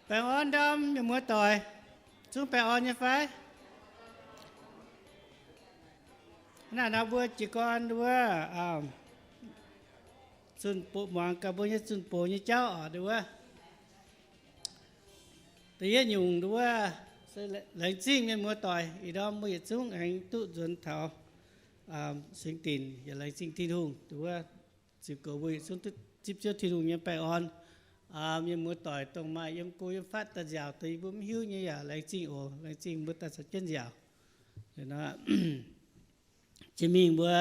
Baengh orn ndorm mienh muoz-doic, zungv baengh orn nyei fai? Naaiv nor mbuo jiez gorn wuov, zunh bouc muangx gaax mbuo nyei zunh bouc nyei jauv oc, wuov. Da'yietv nyungc wuov, se laengz zingh mienh muoz-doic ih ndorm mbuo yietc zungv aengx duqv nzuonx taux singx dinc, yaac laengz zingh Tin-Hungh wuov, ziux goux mbuo yietc zungv duqv zipv Ziouv Tin-Hungh nyei baengh orn. Mienh muoz-doic dongh maaih yiem go yiem fatv daaih nziaauc deix mbuo mv hiuv nyei yaac laengz zingh oc. Laengz zingh mbuo daaih caux jienv nziaauc. Jiex mingh mbuo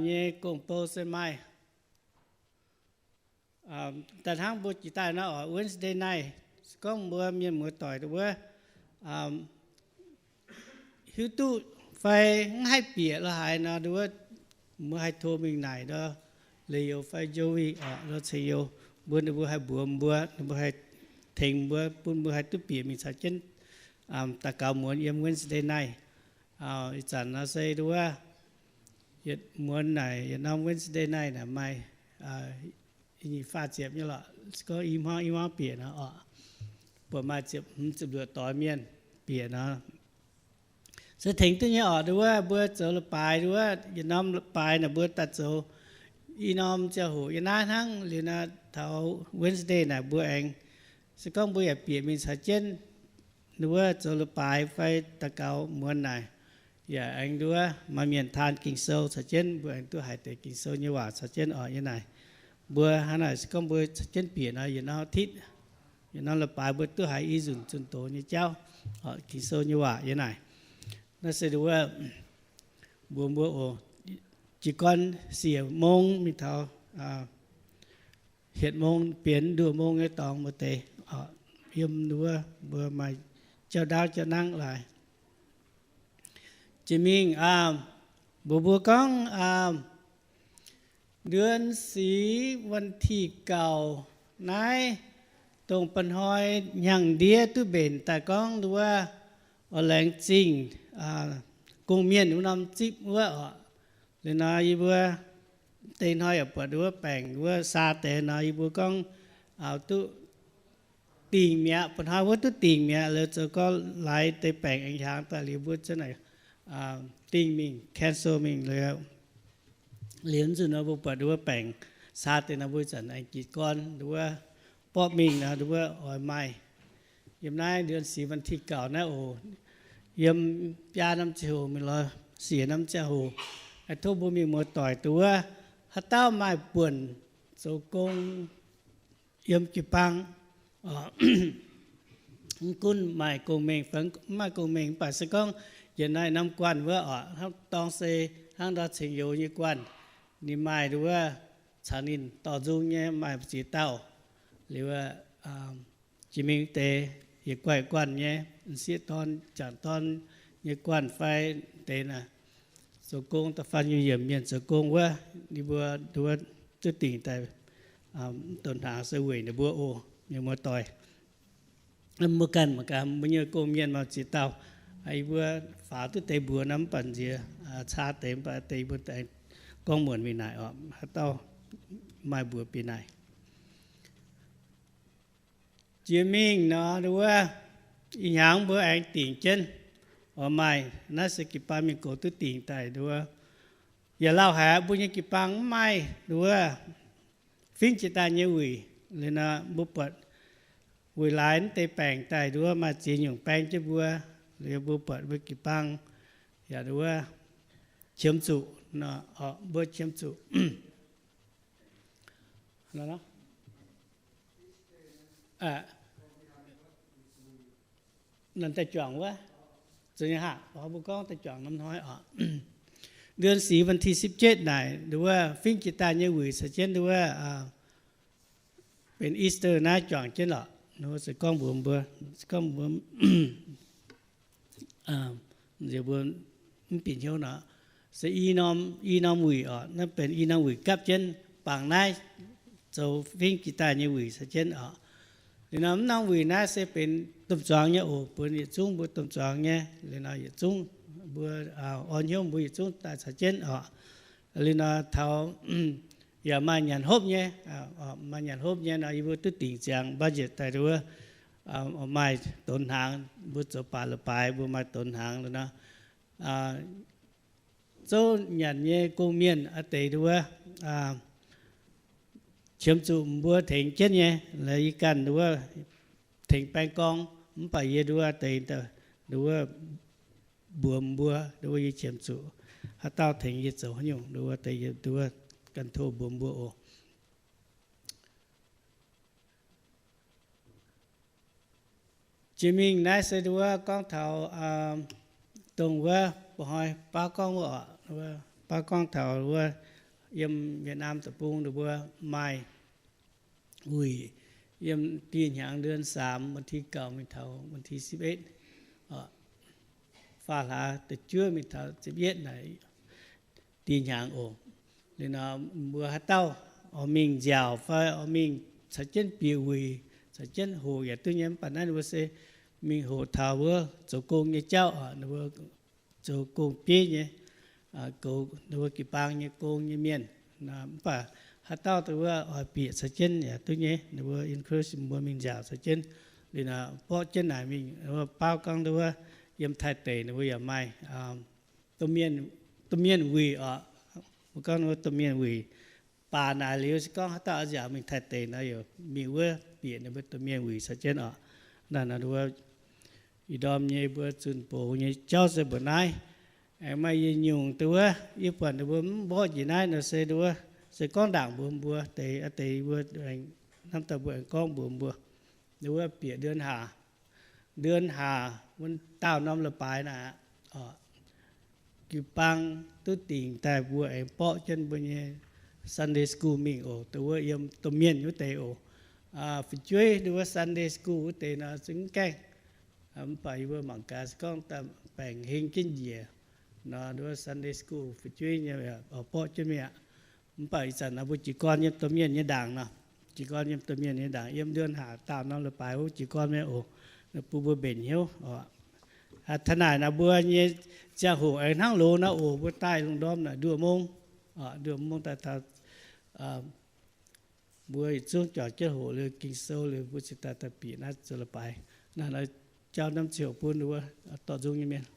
nyei gong-bou se maaih daaih hnangv mbuo jiex daaih nor oc, Wednesday night, se gorngv mbuo mienh muoz-doic wuov hiuv duqv fai mv haih bieqc lo haaix nor, wuov, mbuo haih tov mingh naaic ndor, Leo fai Joey oc, lo ceng-youz mbuo, ninh mbuo haih mbuox mbuo, ninh mbuo haih tengx mbuo, bun mbuo haih duqv bieqc mingh caux jienv daux gaux muonz yiem Wednesday night. Ih zanc nor se wuov, yietc muonz naaic, yietc norm Wednesday night naaic maaih i nyeic faah ziepc nyei lorqc. Se gorngv i hmuangv i hmuangv bieqc nor oc, buatc maaih ziepc hmz ziepc luoqc doix mienh bieqc nor. Se tengx duqv nyei oc, wuov, mbuo zoux leiz-baaix wuov, yietc norm leiz-baaix naaic mbuo daaih zoux i norm ziangh hoc yiem naaiv hnangv. Liuz nor taux Wednesday naaic mbuo aengx, se gorngv mbuo yaac bieqc mingh caux jienv wuov zoux leiz-baaix fai daux gaux muonz naaic, yaac aengx wuov maaih mienh taan Ging-Sou caux jienv, mbuo aengx duqv haiz deix Ging-Sou nyei waac caux jienv oc. Yiem naaic mbuo hnangv naaic, se gorngv mbuo caux jienv bieqc nor, yietc norm อาทิตย์, yietc norm leiz-baaix mbuo duqv haiz i nzunc zunh doz nyei jauv, Ging-Sou nyei waac yiem naaic. Naaiv se wuov, mbuox mbuo oc, jiez gorn siec mong mingh taux hietc mong bienx nduoh mong nyei dorngx mbuo deix, yiem wuov mbuo maaih jauv ndaauv jauv nangv laaix. Jiex mingh mbuox mbuo gorngv เดือนสี่ วันที่เก้า naaiv, dongh mba'hnoi hnyangx-ndiev duqv mbenc daaih gorngv wuov, oix laengz zingh gong-mienh wuov norm zipv wuov oc. Liuz nor yie mbuo deix hnoi yaac buatc wuov baengc wuov saa deix nor, yie mbuo gorngv duqv dingc mi'aqv, mba'hnoi wuov duqv dingc mi'aqv. Liuz zoux gorngv laaix deix baengc aengx hiaangx daaih liuz mbuo za'naaic dingh mingh, cancel mingh liuz. Liuz nzunc nor mbuo buatc wuov baengc saa deix nor, mbuo zanc aengx jiez gorn wuov borqv mingh nor, wuov oix maaih yiem naaiv เดือนสี่ วันที่เก้า naaiv oc. Yiem biaa norm ziangh hoc mingh lorz siec norm ziangh hoc, tov mbuo mienh muoz-doic wuov, haaix dauh maaih buonc zoux gong yiem jiu-baang, mv gunv maaih gong-mengh fai mv maaih gong-mengh, mv baac se gorngv yietc naaiv norm guanh wuov oc, hnangv dorng se hnangv ndau ceng-youz nyei guanh, ninh maaih wuov caux ninh dorh nzung nyei maaih ziex dauh. Liuz jiex mingh deix yietc guanh guanh nyei, m'sieqv dorn, m'jangc dorn nyei guanh fai deix naaic, zoux gong da'faanh nyungc yiemc mienh zoux gong wuov, ninh mbuo wuov duqv dingc daaih donx hnaangx se weic ninh mbuo oc, mienh muoz-doic. Mbuo ganh mangc gaax, mbuo nyei gong-mienh maaih ziex dauh. Yie mbuo faaux duqv deix mbuox nor mv baac nziex caa deix, mv baac deix mbuo gorngv muonc mingh naaic oc, haaix dauh maaih mbuox bieqc naaic. Jiex mingh nor wuov, ih hnyangx mbuo aengx dingc jienv oix maaih, naaiv se jiu-baang mienh gox duqv dingc daaih wuov. Yaac lauh haic, mbuo nyei jiu-baang mv maaih wuov fingx jiex daaih nyei wuic. Liuz nor mbuo buatc weic laaix mv deix baengc daaih wuov maaih ziex nyungc baeng jienv mbuo. Liuz mbuo buatc mbuo jiu-baang yaac wuov qiemx zuqc, mbuo qiemx zuqc. Daaih juangc wuov, mbuo gorngv daaih juangc norm hnoi oc. เดือนสี่ วันที่สิบเจ็ด naaic wuov fingx jiex daaih nyei wuic caux jienv wuov benx Easter naaiv juangc jienv lorqc. Se gorngv mbuox mbuo, se gorngv mbuo nziex mbuo mv bieqc hnyouv nor, se i norm, i norm wuic oc, naaiv benx i norm wuic gapv jienv bangc naaiv zoux fingx jiex daaih nyei wuic caux jienv oc. Liuz nor mv norm wuic naaiv se benx domh zuangx nyei oc, bun yietc zungv mbuo domh zuangx nyei. Liuz nor yietc zungv mbuo orn hnyouv mbuo yietc zungv daaih caux jienv oc. Liuz nor taux yaac maaih nyanc hopv nyei, maaih nyanc hopv nyei nor yie mbuo duqv dingc ziangx budget daaih wuov maaih donx hnaangx, mbuo zoux baac leiz-baaix mbuo maaih donx hnaangx nor. Zouv nyanc nyei gong-mienh a'deix nduov, qiemx zuqc mbuo tengx jienv nyei, laaix yie ganh nduov tengx baeng gorng, mv baac yie nduov deix nduov mbuox mbuo nduov yie qiemx zuqc haaix dauh tengx yie zoux haaix nyungc nduov deix yie nduov ganh tov mbuox mbuo oc. Jiex mingh naaiv se nduov gorngv taux dongh wuov, ba'hnoi baauv gorngv wuov oc, baauv gorngv taux wuov yiem Việt Nam deic-bung ninh mbuo maaih wuic yiem dieh hnyangx เดือนสาม วันที่เก้า mingh taux วันที่สิบเอ็ด faah hlaax da'juov mingh taux สิบเอ็ด naaic dieh hnyangx oc. Liuz nor mbuo haaix dauh oix mingh nziaauc fai oix mingh caux jienv bieqc wuic, caux jienv hoqc yaac duqv nyei. Mv baac naaiv ninh mbuo se mingh hoqc taux wuov zoux gong nyei jauv, ninh mbuo zoux gong bieiv nyei, goux ninh mbuo jiu-baang nyei gong nyei mienh. Mv baac haaix dauh wuov oix bieqc caux jienv yaac duqv nyei, ninh mbuo encourage mbuo mingh nziaauc caux jienv. Liuz nor mborqv jienv naaic mingh, baauv gorngv wuov yiem Taiv deic ninh mbuo yaac maaih domh mienh wuic oc. Mbuo gorngv wuov domh mienh wuic. Baac naaic liuz se gorngv haaix dauh oix nziaauc mingh Taiv deic nor, yaac mingh wuov bieqc ninh mbuo domh mienh wuic caux jienv oc. Naaiv nor wuov ih ndorm nyei mbuo zunh bouc nyei jauv se mbuoqc naaiv. Aengx maaih yietc nyungc dongh wuov, yie buatc ninh mbuo mv mborqv njiec naaiv nor se dongh wuov, se gorngv ndaangc mbuox mbuo deix, deix mbuo hnamv daaih mbuo aengx gorngv mbuox mbuo. Ninh mbuo bieqc เดือนห้า เดือนห้า wuov daauh norm leiz-baaix naaic, jiu-baang duqv dingc daaih mbuo aengx mborqv jienv mbuo nyei Sunday school mingh oc. Dongh wuov yiem domh mienh wuov deix oc. Fu'jueiv dongh wuov Sunday school wuov deix nor zungv gaengh, mv baac yie mbuo mangc gaax se gorngv baengc heng jienv njiec nor, dongh wuov Sunday school fu'jueiv nyei mborqv jienv mingh aqv. Mv baac ih zanc naaiv mbuo jiez gorn yiem domh mienh nyei ndaangc nor, jiez gorn yiem domh mienh nyei ndaangc, yiem เดือนห้า daauh norm leiz-baaix wuov jiez gorn mingh oc. Bun mbuo mbenc hnyouv oc. Taux naaic naaic mbuo nyei ziangh hoc aengx hnangv loz nor oc, mbuo daaih lungh ndorm naaic nduoh mong, nduoh mong daaih taux mbuo yietc zungv juangc jienv hoqc liuz Ging-Sou liuz mbuo ziouc daaih daaih bieqc naaiv zoux leiz-baaix. Naaiv jauv norm ziouc bun wuov dorh nzung nyei mienh.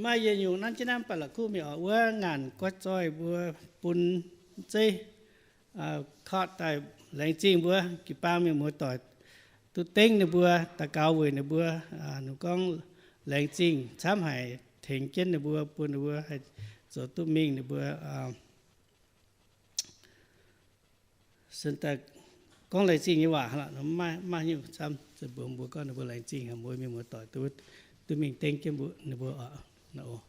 Maaih yietc nyungc nanv jienv naaiv mv baac la'kuqv mingh oc, wuov ngaanc goiv zoih mbuo bun zeiv kotv daaih laengz zingh mbuo jiu-baang mienh muoz-doic duqv dengv ninh mbuo, daux gaux weic ninh mbuo, ninh gorngv laengz zingh camv haic tengx jienv ninh mbuo, bun ninh mbuo haih zoux duqv mingh ninh mbuo. Sen daaih gorngv laengz zingh nyei waac hnangv, maaih nyungc camv, se mbuox mbuo gorngv ninh mbuo laengz zingh haic mbuo mienh muoz-doic duqv mingh dengv jienv mbuo, ninh mbuo oc.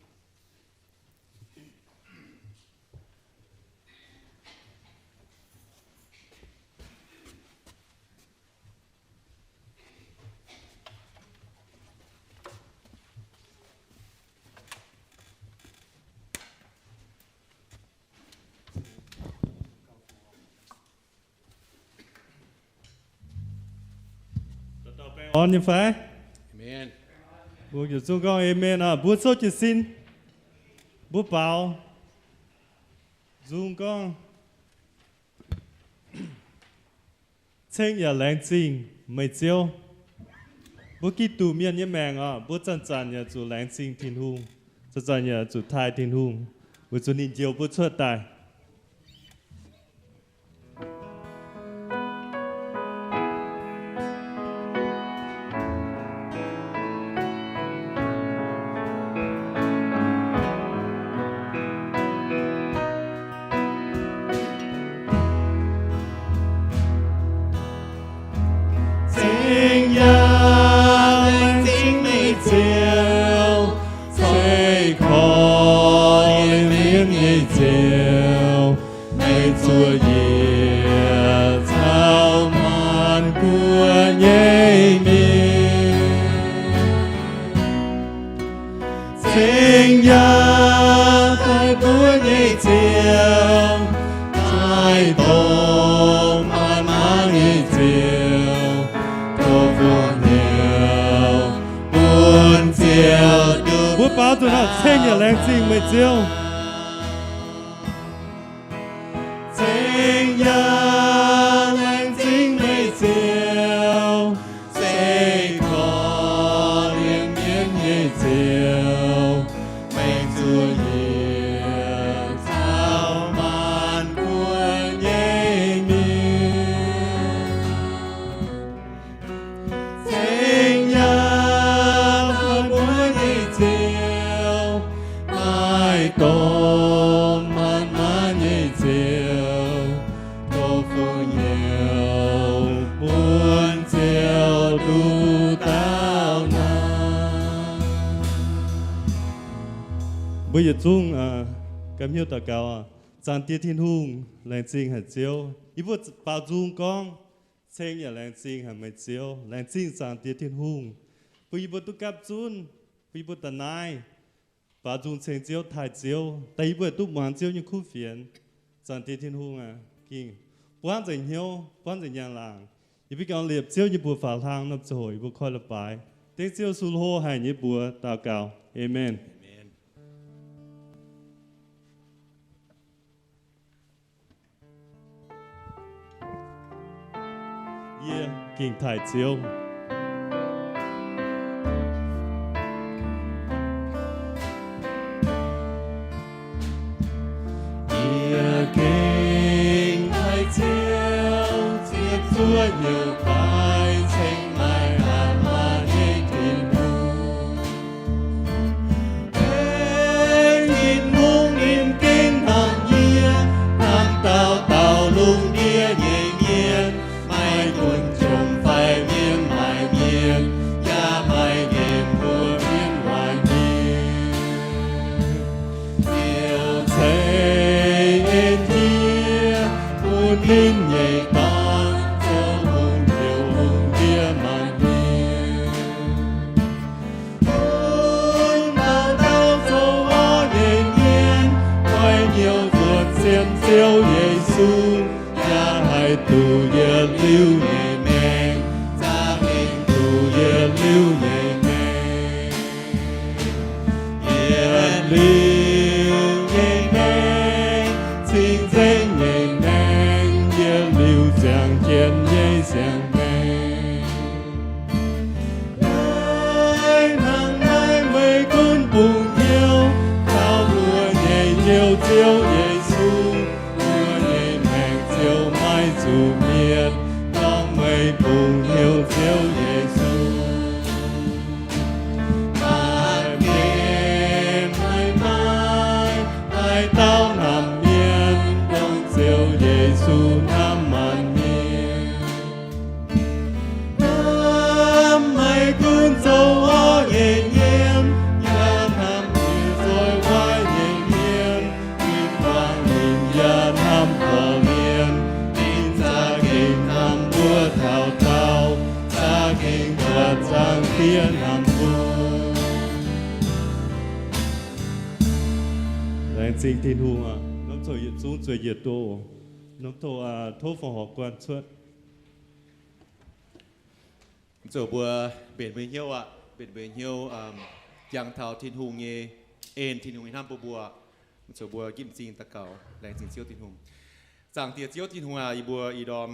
Orn nyei fai? Mbuo yietc zungv gorngv amen oc. Mbuo zouv jiez sin, mbuo baaux nzung gorngv, Ceng yaac laengz zingh meih Ziouv. Mbuo Giduc mienh nyei maengc oc, mbuo zanc-zanc yaac zuqc laengz zingh Tin-Hungh, zanc-zanc yaac zuqc taaih Tin-Hungh, weic zuqc ninh njoux mbuo cuotv daaih. Ceng yaac laengz zingh meih Ziouv, ceix korv lienh mienv nyei Ziouv, meih zuoqc yietc caux maanc guoqv nyei mienh. Ceng yaac daaih mbuo nyei Ziouv, daaih dongh maanc maanc nyei Ziouv, tov fuqv hnyouv bun Ziouv. Mbuo baaux nzunc nor, ceng yaac laengz zingh meih Ziouv. Ceng yaac laengz Yietc zungv ganh hnyouv daux gaux. Zaangc Diex Tin-Hungh, laengz zingh haic Ziouv. Yie mbuo baaux nzung gorngv, ceng yaac laengz zingh haic meih Ziouv. Laengz zingh Zaangc Diex Tin-Hungh, bun yie mbuo duqv gapv zunv, bun yie mbuo da'naaiv baaux nzung ceng Ziouv, taaih Ziouv, daaih yie mbuo duqv muangx Ziouv nyei kuv fienx. Zaangc Diex Tin-Hungh aac, ging buangv nzengc hnyouv, buangv nzengc njang-laangc. Yie mbuo gengh liepc Ziouv nyei mbuox faaux hlang norm ziangh hoc yie mbuo koi la'baaix. Dengv Ziouv Yesu hlo haic nyei mbuox daux gaux. Aamen. Yie ging taaih Ziouv. Yie ging taaih Ziouv, ziepc zuoqv hnyouv baaic ceng maaih aqc maaih nyei Tin-Hungh. Tin-Hungh ninh gengh hnamv yie, hnamv dauh dauh lungh ndiev nyei mienh, maaih gunv jomc fai mienh, maaih mienh, yaac maaih nyei mbuo mienh waaic mienh. Ziouv ceix en yie, bun ninh nyei Dorn zoux hungh hnyouv lungh ndiev maanc mienh. Bun dauh dauh zoux orqv nyei mienh, oix hnyouv nzuonx sienx Ziouv Yesu, yaac haih duqv yietc liuz nyei maengc, za'gengh duqv yietc liuz nyei maengc. Yietc liuz nyei maengc, cing-nzengc nyei maengc, yietc liuz ziangh jienv nyei siang-maengc. Naaiv hnangv naaiv meih gunv bungx hnyouv, taux mbuo nyei Njoux Ziouv Yesu, mbuo nyei maengc ziouc maiv zuqc mietc, gorngv meih bungx hnyouv Ziouv Yesu. Maaih mienh maiv maaih, maaih dauh hnamv mienh, dongh Ziouv Yesu hnamv maanc mienh. Hnamv meih gunv zoux orqv nyei mienh, yaac hnamv mienh zoih waaic nyei mienh. Ninh buangh ninh yaac hnamv korv-lienh, ninh za'gengh hnamv mbuo taux daauh, za'gengh buatc Zaangc Diex hnamv mbuo. Laengz zingh Tin-Hungh aac. Norm ziangh hoc yietc zungv zueiz njiec duqv. Norm ziangh hoc tov fongc horc guanh cuotv. Zoux mbuo mbenc mbuo nyei hnyouv aqv, mbenc mbuo nyei hnyouv, jangx taux Tin-Hungh nyei en, Tin-Hungh nyei hnamv bun mbuo. Zoux mbuo ginv m'zing daux gaux. Laengz zingh Ziouv Tin-Hungh. Zaangc Diex Ziouv Tin-Hungh aac, yie mbuo ih ndorm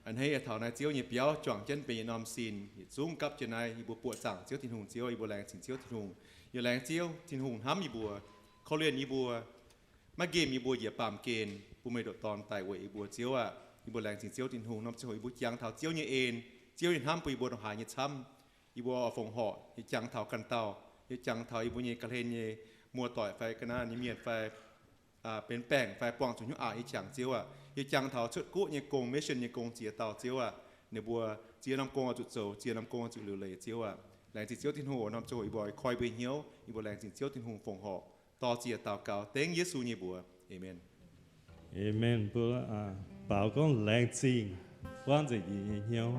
a'hneiv taux naaiv Ziouv nyei biauv juangc jienv benx yietc norm sin, yietc zungv gapv jienv naaiv, yie mbuo buoqc zaangc Ziouv Tin-Hungh. Ziouv, yie mbuo laengz zingh Ziouv Tin-Hungh. Yie laengz Ziouv Tin-Hungh hnamv yie mbuo, korv-lienh yie mbuo, maiv nqemh yie mbuo njiec baamh gen, bun meih ndoqc Dorn daaih weic yie mbuo. Ziouv aac, yie mbuo laengz zingh Ziouv Tin-Hungh. Norm ziangh hoc yie mbuo jangx taux Ziouv nyei en, Ziouv nyei hnamv bun yie mbuo ndongc haaix nyei camv. Yie mbuo oix fongc horc nyei jangx taux ganh dauh, yie jangx taux yie mbuo nyei ga'hlen nyei muoz-doic fai ga'naaiv nyei mienh fai benx baengc fai buangh zuqc hnyouv aqc nyei qangx. Ziouv aac, yie jangx taux cuotv guoqv nyei gong, mission nyei gong ziex dauh. Ziouv aac, ninh mbuo ziex norm gong oix zuqc zoux, ziex norm gong oix zuqc liuc leiz. Ziouv aac, laengz zingh Ziouv Tin-Hungh. Norm ziangh hoc yie mbuo oix koi mbuo hnyouv, yie mbuo laengz zingh Ziouv Tin-Hungh, fongc horc, dor-ziec daux gaux dengv Yesu nyei mbuox. Aamen. Aamen. Mbuo baaux gorngv, laengz zingh, buangv nzengc yie nyei hnyouv.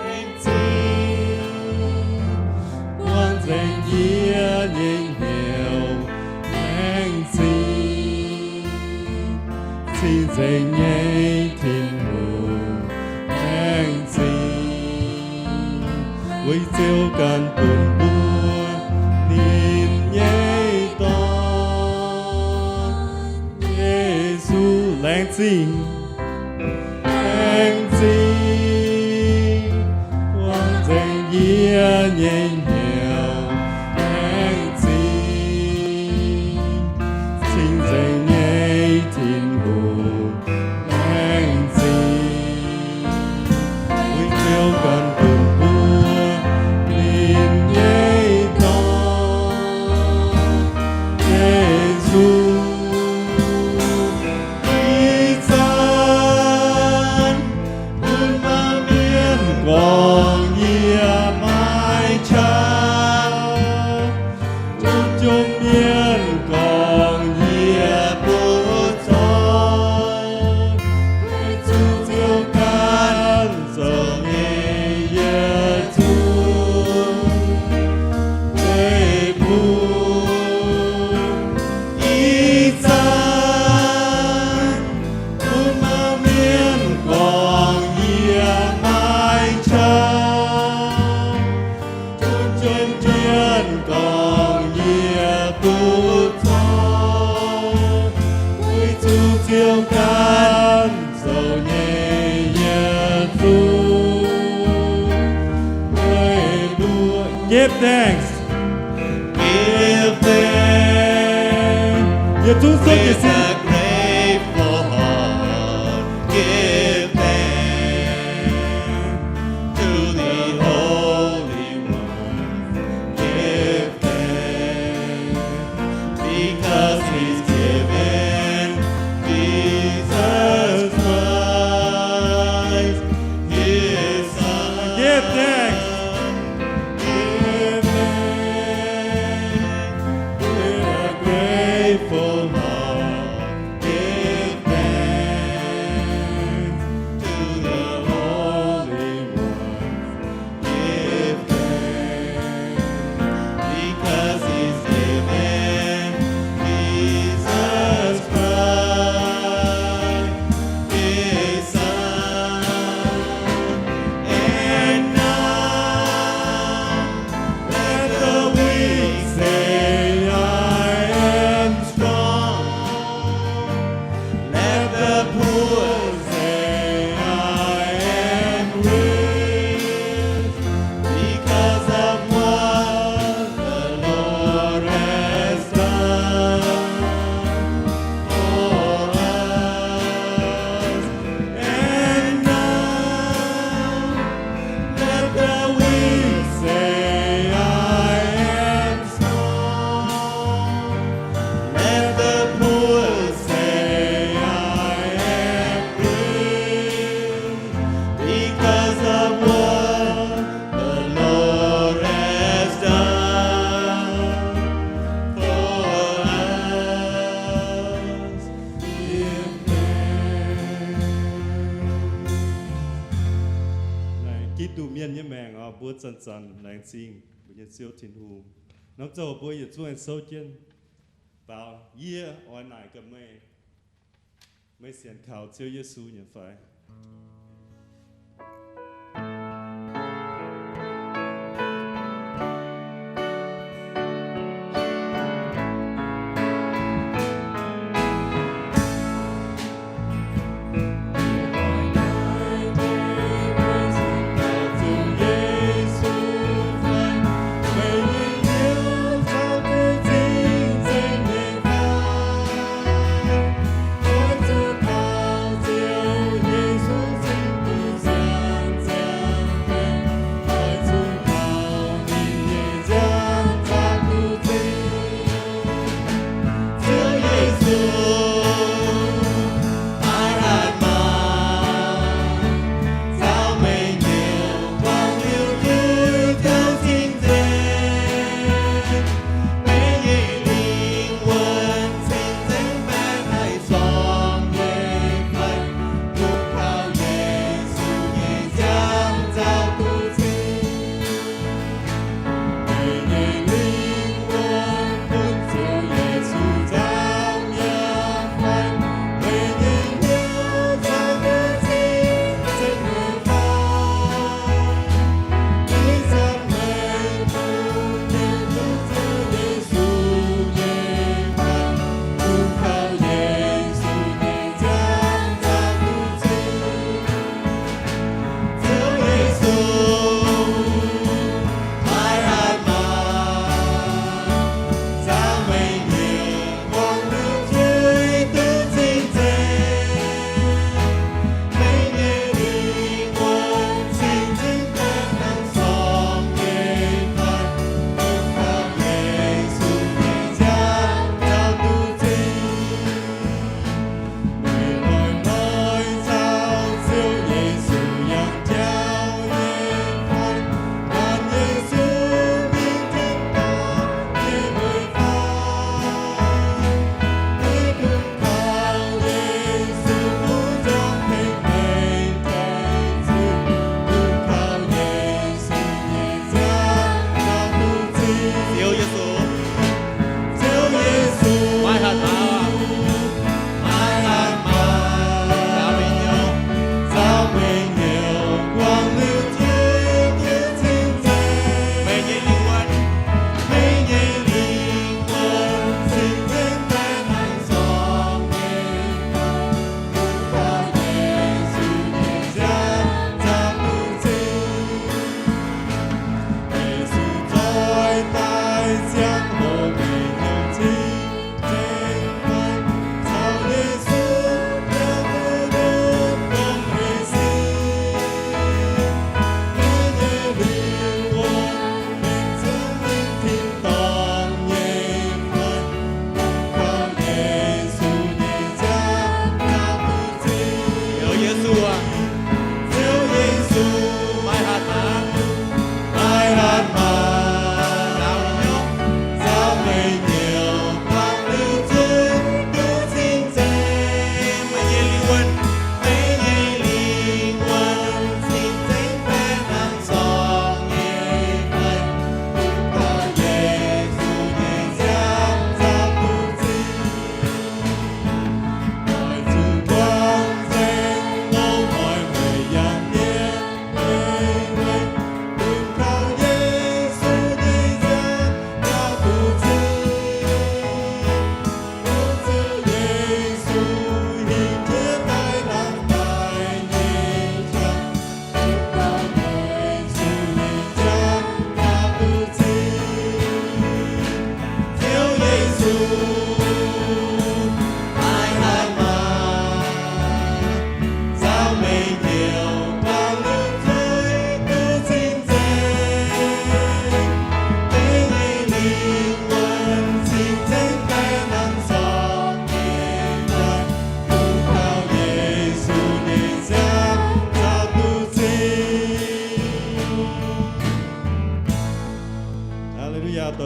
Laengz zingh, buangv nzengc yie nyei hnyouv. Laengz zingh, cing-nzengc nyei Tin-Hungh. Laengz zingh, weic Ziouv ganh bun mbuo ninh nyei Dorn, Yesu. Laengz zingh, laengz zingh, buangv nzengc yie nyei hnyouv. Laengz zingh, cing-nzengc nyei Tin-Hungh. Laengz zingh, weic Gorngv yie duqv zoux, weic zuqc Ziouv ganh zoux nyei Yesu. Give thanks. Give thanks. Yietc zungv zuqc jiez sin. With a grateful heart, give thanks to the Holy One. Give thanks, because He's given Jesus Christ, His Son. Give thanks. Give thanks with a grateful heart. Give thanks to the Holy One. Give thanks, because He's given Jesus Christ, His Son. And now let the weak say, "I am strong." Let the poor say, "I am rich because of what the Lord has done for us." And now let the weak say, "I am strong." Let the poor say, "I am rich because of what the Lord has done for us." Give thanks. Naaic Giduc mienh nyei maengc oc, mbuo zanc-zanc laengz zingh mbuo nyei Ziouv Tin-Hungh. Norm ziangh hoc mbuo yietc zungv aengx souv jienv. Baaux, yie oix naaic gaax meih, meih sienx kaux Ziouv Yesu nyei fai?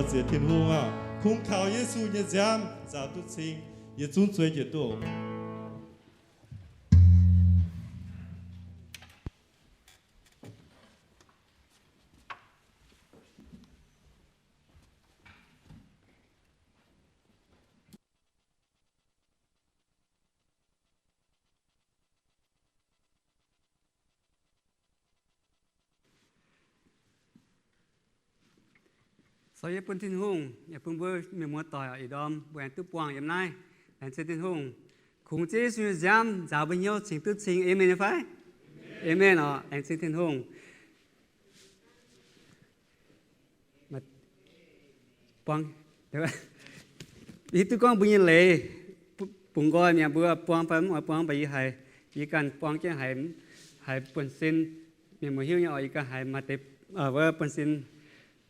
Ziec Tin-Hungh aac, kungx kaux Yesu nyei nziaamv nzaaux duqv cing, yietc zungv zueiz jienv duqv. Sou yie bun Tin-Hungh, yaac bun mbuo mienh muoz-doic ih ndorm mbuo aengx duqv buangh yiem naaiv. Laengz zingh Tin-Hungh, kungx Ziouv Yesu nyei nziaamv nzaaux mbuo hnyouv cingx duqv cing. Aamen nyei fai? Aamen oc. Laengz zingh Tin-Hungh. Buang, yie duqv gorngv mbuo nyei leiz, bungx nqoi mi'aqv, mbuo buang fai mv oix buang, mv baac yie haiz, yie ganh buang jienv haiz, haiz buonv-sin. Mienh muoz hiuv nyei oc, yie ganh haiz maaih deix, wuov buonv-sin,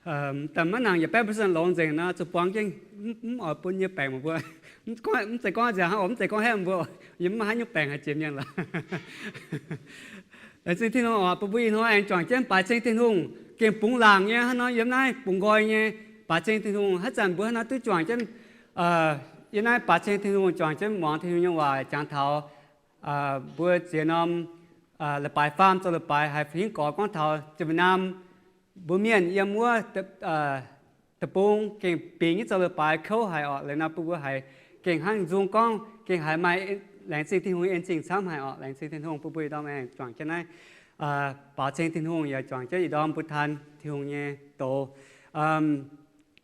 daaih maiv nangc yietc baeqv percent longx nzengc nor, zuqc buang jienv, mv oix bun yie baengc meih mbuo. Mv zeiz gorngv nziaauc hnangv oc, mv zeiz gorngv haaix meih mbuo, yie mv maaih haaix nyungc baengc haih jiex mienh lorqc. Laengz zingh Tin-Hungh oc, bun mbuo ih hnoi aengx juangc jienv baaux ceng Tin-Hungh, gengh bungx laangc nyei hnangv nor yiem naaiv bungx nqoi nyei baaux ceng Tin-Hungh. Haaix zanc mbuo hnangv nor duqv juangc jienv, yiem naaiv baaux ceng Tin-Hungh, juangc jienv muangx Tin-Hungh nyei waac jangx taux mbuo ziex norm leiz-baaix faam zoux leiz-baaix haiz fingx gorx gorngv taux Janx-Mienh naamh, mbuo mienh yiem wuov deic-bung gengh bingx nyei zoux leiz-baaix kouv haic oc. Liuz nor bun mbuo haiz gengh hnangv nzung gorngv gengh haiz maaih laengz zingh Tin-Hungh en zingh camv haic oc. Laengz zingh Tin-Hungh bun mbuo ih ndorm aengx juangc jienv naaiv baaux ceng Tin-Hungh, yaac juangc jienv ih ndorm mbuo taan Tin-Hungh nyei doz.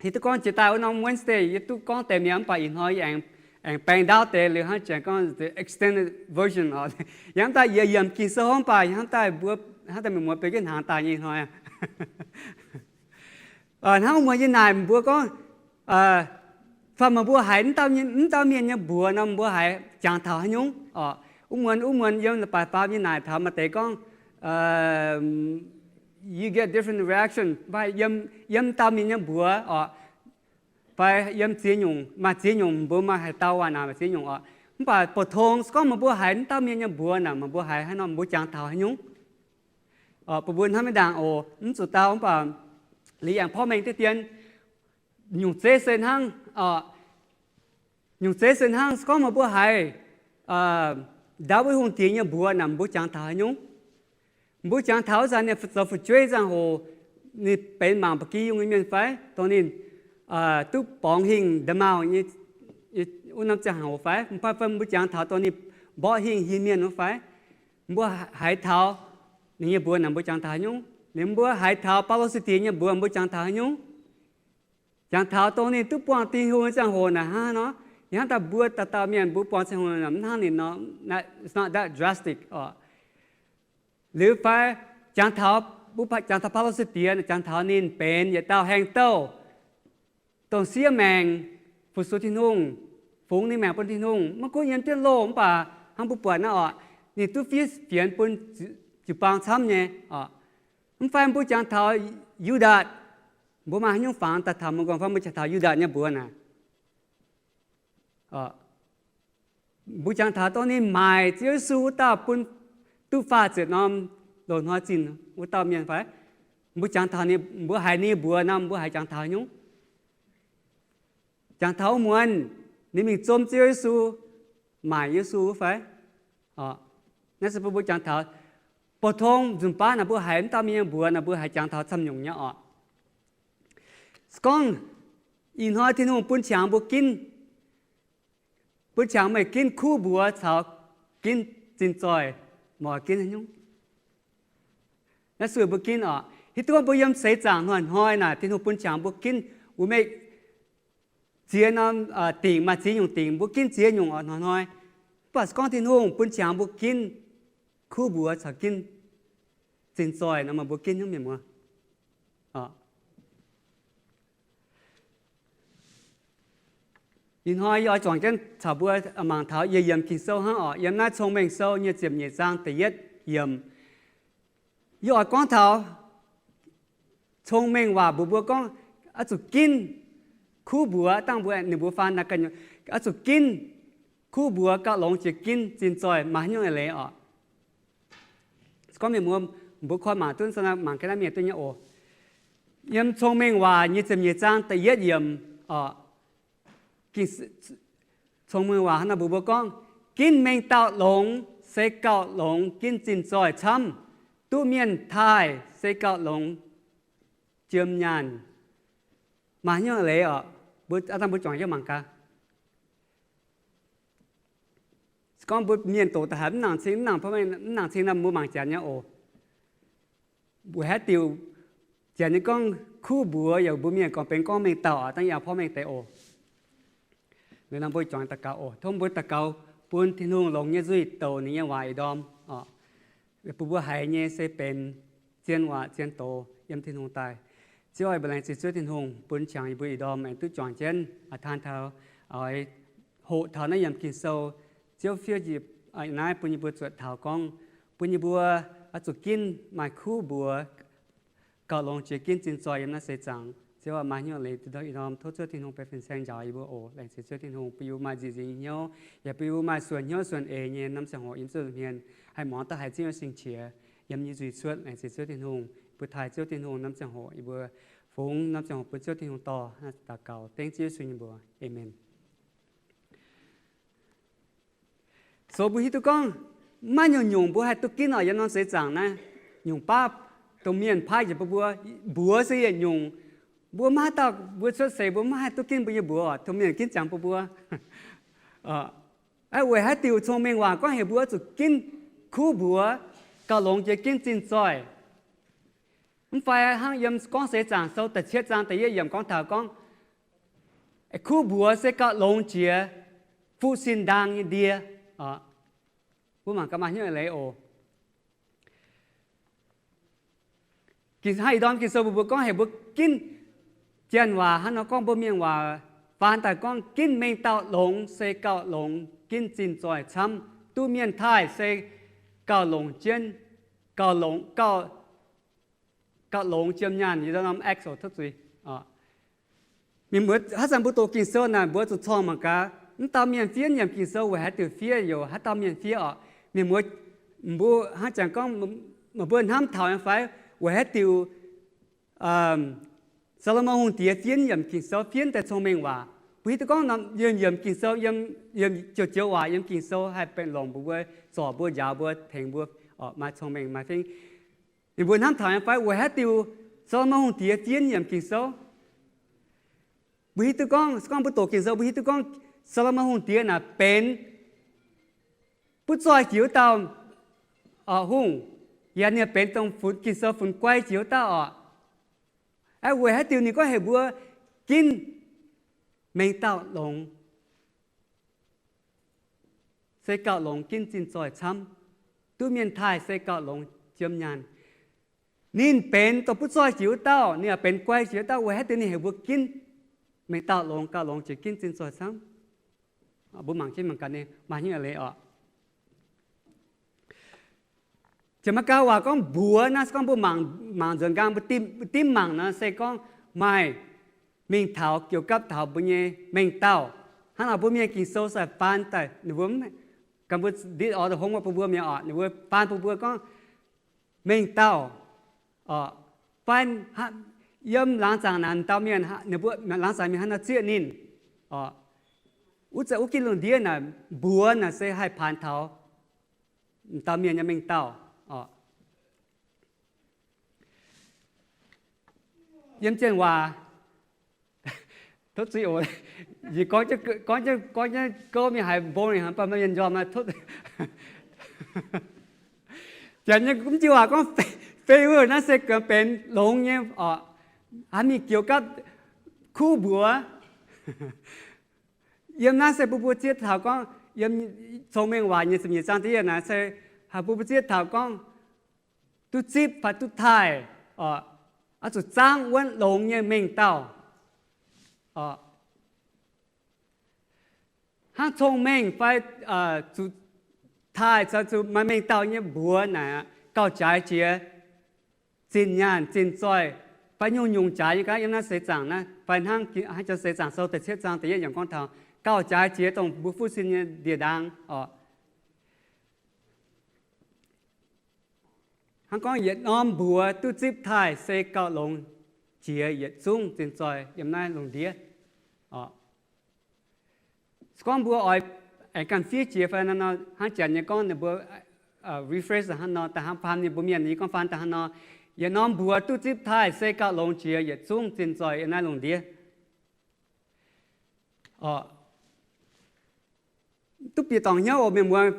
Hiuv duqv gorngv jiex daaih wuov norm Wednesday yie duqv gorngv deix mi'aqv, mv baac ih hnoi yie aengx baeng ndaauv deix liuz hnangv janx gorngv the extended version oc. Yie hnamv daaih yie yiemc Ging-Sou hnangv, mv baac yie hnamv daaih mbuo, hnamv daaih meih muoz benx jienv hnaangx daaih nyei ih hnoi. Hnangv muoz yie naaic mbuo gorngv, fai meih mbuo haiz mv dauh mienh nyei mbuox nor, mbuo haiz jangx taux haaix nyungc oc? Wuov muonz, wuov muonz yiem leiz-baaix faam yie naaic taux maaih deix gorngv, you get different reaction, fai yiem, yiem dauh mienh nyei mbuox oc, fai yiem ziex nyungc, maaih ziex nyungc, mbuo maaih haaix dauh waac naaic maaih ziex nyungc oc. Mv baac bouc tong se gorngv meih mbuo haiz mv dauh mienh nyei mbuox naaic, meih mbuo haiz haaix nor, mbuo jangx taux haaix nyungc? Bun mbuo hnamv maiv ndaangc oc, mv zuqc dau, mv baac liuz yangh porv mengh deix dien, nyungc zeiv se hnangv, nyungc zeiv se hnangv se gorngv meih mbuo haiz Ndaawitv Hungh diex nyei mbuox naaic, mbuo jangx taux haaix nyungc? Mbuo jangx taux wuov zanc ninh zoux fu'jueiv ziangh hoc, ninh benx mangc ba'gi yungh nyei mienh fai? Dongh ninh duqv borngz hingh nda'maauh nyei wuov norm ziangh hoc fai? Mv baac fai mbuo jangx taux dongh ninh mborqv hingh hin mienh wuov fai? Mbuo haiz taux ninh nyei mbuox naaic, mbuo jangx taux haaix nyungc? Liuz mbuo haiz taux Baulo se diex nyei mbuox, mbuo jangx taux haaix nyungc? Jangx taux dongh ninh duqv buangh Tin-Hungh nyei ziangh hoc naaic hnangv nor. Yie hnamv daaih mbuo dauh dauh mienh mbuo buangh Tin-Hungh naaic mv hnangv ninh nor, it's not that drastic oc. Liuz fai jangx taux, mbuo jangx taux Baulo se diex, jangx taux ninh benx yietc dauh haengh douh, dongh siev maengc fu-sux Tin-Hungh, fungx ninh maengc bun Tin-Hungh, maiv gunv yiem jienv loh mv baac hnangv mbuo buatc naaiv oc, ninh duqv fiev fienx bun jiu-baang camv nyei oc. Mv fai mbuo jangx taux Yu^ndaatc, mbuo maaih haaix nyungc fangx daaih taux mbuo nqorngv fai mbuo jangx taux Yu^ndaatc nyei mbuox naaic? Mbuo jangx taux dongh ninh maaic Ziouv Yesu wuov dauh bun duqv faah ziepc norm loz-hnoi zinh wuov dauh mienh fai? Mbuo jangx taux ninh, mbuo haiz ninh nyei mbuox nor, mbuo haiz jangx taux haaix nyungc? Jangx taux wuov muonz ninh mingh zom Ziouv Yesu, maaic Yesu wuov fai? Naaiv se bun mbuo jangx taux. Bouc tong nzunc baav naaic mbuo haiz mv dauh mienh nyei mbuox naaic, mbuo haiz jangx taux camv nyungc nyei oc. Se gorngv ih hnoi Tin-Hungh bun qangx mbuo ginv, bun qangx meih ginv kuv mbuox caux ginv zinh zoih, meih oix ginv haaix nyungc? Naaiv se mbuo ginv oc. Hiuv duqv gorngv mbuo yiem seix zaangc hnoi-hnoi naaic Tin-Hungh bun qangx mbuo ginv wuov mengh ziex norm dingc, maaih ziex nyungc dingc, mbuo ginv ziex nyungc oc hnoi-hnoi. Mv baac se gorngv Tin-Hungh bun qangx mbuo ginv kuv mbuox caux ginv zinh zoih nor, meih mbuo ginv haaix nyungc, mienh muoz? Ih hnoi yie oix juangc jienv caux mbuo mangc taux yie yiemc Ging-Sou hnangv oc. Yiem naaiv Cong-Mengh Sou nyei ziepc nyeic zaang da'yietv yiemc. Yie oix gorngv taux cong-mengh waac mbuox mbuo gorngv, oix zuqc ginv kuv mbuox, dangh mbuo, ninh mbuo faan naaiv ganh, oix zuqc ginv kuv mbuox gauh longx jiex ginv zinh zoih, maaih haaix nyungc eix leiz oc. Se gorngv mienh muoz mbuo koi mangc duqv, mangc ga'naaiv mienh duqv nyei oc. Yiem Cong-Mengh Waac nyei ziepc nyeic zaang da'yietv yiemc, Cong-Mengh Waac hnangv naaiv mbuox mbuo gorngv, ginv mengh dauh longx se gauh longx ginv zinh zoih camv. Duqv mienh taaih se gauh longx jiem nyaanh. Maaih hnyouv leiz oc, mbuo, aa, dangh mbuo juangc jienv mangc gaax. Se gorngv mbuo mienh doqc daaih haiz mv nangc cing, mv nangc, mv nangc cing nor, mbuo mangc janx nyei oc. Weic haaix diuc janx nyei gorngv kuv mbuox yaac mbuo mienh gorngv benx gorngv mengh dauh oc, dangh yaac porv mengh deix oc. Liuz nor mbuo juangc daux gaux oc. Tov mbuo daux gaux bun Tin-Hungh longx nyei nzuih douc ninh nyei waac ih ndorm oc. Bun mbuo haiz nyei se benx zien waac zien doz yiem Tin-Hungh daaih. Ziouv aac, mbuo laengz zingh Ziouv Tin-Hungh bun qangx yie mbuo ih ndorm aengx duqv juangc jienv taan taux oix hoqc taux naaiv yiemc Ging-Sou. Ziouv fiev njiec naaiv bun yie mbuo zuotc taux gorngv, bun yie mbuo oix zuqc ginv maaih kuv mbuox gauh longx jiex ginv zinh zoih yiem naaiv seix zaangc. Ziouv aac, maaih hnyouv leiz ih ndorm tov Ziouv Tin-Hungh benx fin-saeng njaaux yie mbuo oc. Laengz zingh Ziouv Tin-Hungh bun yie mbuo maaih nzieqc nzingc hnyouv, yaac bun yie mbuo maaih suonc hnyouv suonc eix nyei norm ziangh hoc yiem Ziouv nza'hmien haih muangx daaih haiz Ziouv nyei sing-qiex yiem yie nzuih cuotv. Laengz zingh Ziouv Tin-Hungh, mbuo taaih Ziouv Tin-Hungh norm ziangh hoc yie mbuo fungx norm ziangh hoc bun Ziouv Tin-Hungh dorh. Daux gaux dengv Ziouv Yesu nyei mbuox, aamen. So mbuo hiuv duqv gorngv maiv nyungc-nyungc mbuo haih duqv ginv oc. Yiem norm seix zaangc naaiv nyungc baav domh mienh paaiv njiec bun mbuo, mbuox se yietc nyungc. Mbuo maiv haaix dauh, mbuo cuotv seix mbuo maiv haih duqv ginv mbuo nyei mbuox oc. Domh mienh ginv ziangx bun mbuo. Weic haaix diuc Cong-Mengh Waac gorngv heuc mbuo oix zuqc ginv kuv mbuox gauh longx jiex ginv zinh zoih? Mv fai hnangv yiem Gorngv Seix Zaangc Sou da'cietv zaang da'yietv yiemc gorngv taux gorngv, kuv mbuox se gauh longx jiex fuqv sin ndaang nyei ndie. Mbuo mangc gaax maaih hnyouv leiz oc. Hnangv ih ndorm Ging-Sou mbuox mbuo gorngv heuc mbuo ginv, janx waac hnangv nor gorngv mbuo mienh waac faan daaih gorngv ginv mengh dauh longx se gauh longx ginv zinh zoih camv. Duqv mienh taaih se gauh longx jienv, gauh longx, gauh longx jiem nyaanh. Ih ndorm Acts oc, tov zuiz. Mienh muoz, haaix zanc mbuo doqc Ging-Sou naaic mbuo zuqc corngh mangc gaax, mv dauh mienh fiev yiemc Ging-Sou weic haaix diuc fiev, youc haaix dauh mienh fiev oc. Mienh muoz, mbuo hnangv jangx gorngv, meih mbuo hnamv taux nyei fai? Weic haaix diuc Saa^lo^morn Hungh Diex fiev yiemc Ging-Sou, fiev deix Cong-Mengh Waac? Mbuo hiuv duqv gorngv yiemc Ging-Sou, yiem joux-joux waac yiem Ging-Sou haih benx longc mbuox mbuo, zorc mbuo, njaaux mbuo, tengx mbuo, maaih cong-mengh maaih fingx. Ninh mbuo hnamv taux nyei fai? Weic haaix diuc Saa^lo^morn Hungh Diex fiev yiemc Ging-Sou? Mbuo hiuv duqv gorngv, se gorngv mbuo doqc Ging-Sou, mbuo hiuv duqv gorngv Saa^lo^morn Hungh Diex naaic benx butv zoih jiex wuov dauh hungh, yaac ninh benx dongh funx Ging-Sou funx guai jiex wuov dauh oc. Weic haaix diuc ninh gorngv heuc mbuo ginv mengh dauh longx se gauh longx ginv zinh zoih camv, duqv mienh taaih se gauh longx jiem nyaanh? Ninh benx dongh butv zoih jiex wuov dauh, ninh yaac benx guai jiex wuov dauh. Weic haaix diuc ninh heuc mbuo ginv mengh dauh longx gauh longx jiex ginv zinh zoih camv? Mbuo mangc jienv mangc gaax, ninh maaih hnyouv leiz oc. Jiex maiv gau waac gorngv mbuox naaiv, se gorngv mbuo mangc, mangc nzuonx nqaang, mbuo dimv mangc nor se gorngv maaih mingh taux, jiouv gapv taux mbuo nyei mengh dauh. Hnangv nor mbuo mienh Ging-Sou sai faan daaih, ninh mbuo, gan mbuo nditv order home bun mbuo mi'aqv oc, ninh mbuo faan bun mbuo gorngv mengh dauh oc. Fai yiem laangz zaangc naaic dauh mienh, ninh mbuo laangz zaangc mienh hnangv nor zieqv ninh oc. Wuov zanc wuov gitv lungh ndiev naaic mbuox naaic se haih paanx taux dauh mienh nyei mengh dauh oc. Yiem janx waac, tov zuiz oc, yie gorngv, gorngv jienv gouv mingh haiz mbong ninh, baac maiv mienh njormh aqv. Janx nyei mv jiu waac gorngv favor naaiv se gengh benx longx nyei oc. Hnangv mingh jiouv gapv kuv mbuox. Yiem naaiv se bun mbuo zieqv taux gorngv, yiem Cong-Mengh Waac nyei ziepc nyeic zaang da'yietv naaic se haih bun mbuo zieqv taux gorngv duqv zipv fai duqv taaih oc, oix zuqc zaangv wuonv longx nyei mengh dauh oc. Hnangv cong-mengh fai zuqc taaih caux zuqc maaih mengh dauh nyei mbuox naaic gauh jaaix jiex zinh nyaanh zinh zoih fai nyungc-nyungc jaaix nyei gaax. Yiem naaiv seix zaangc naaiv fai hnangv, hnangv janx seix zaangc sou da'cietv zaang da'yietv yiemc gorngv taux gauh jaaix jiex dongh mbuo fuqv sin nyei ndie-ndaang oc. Hnangv gorngv yietc norm mbuox duqv zipv taaih se gauh longx jiex yietc zungv zinh zoih yiem naaiv lungh ndiev. Se gorngv mbuo oix aengx ganh fiev jiex fai nor, hnangv janx nyei gorngv ninh mbuo rephrase hnangv nor, da'hnangv faan nyei mbuo mienh nyei gorngv faan da'hnangv nor, yietc norm mbuox duqv zipv taaih se gauh longx jiex yietc zungv zinh zoih yiem naaiv lungh ndiev. Duqv bieqc dorngc hnyouv oc mienh muoz.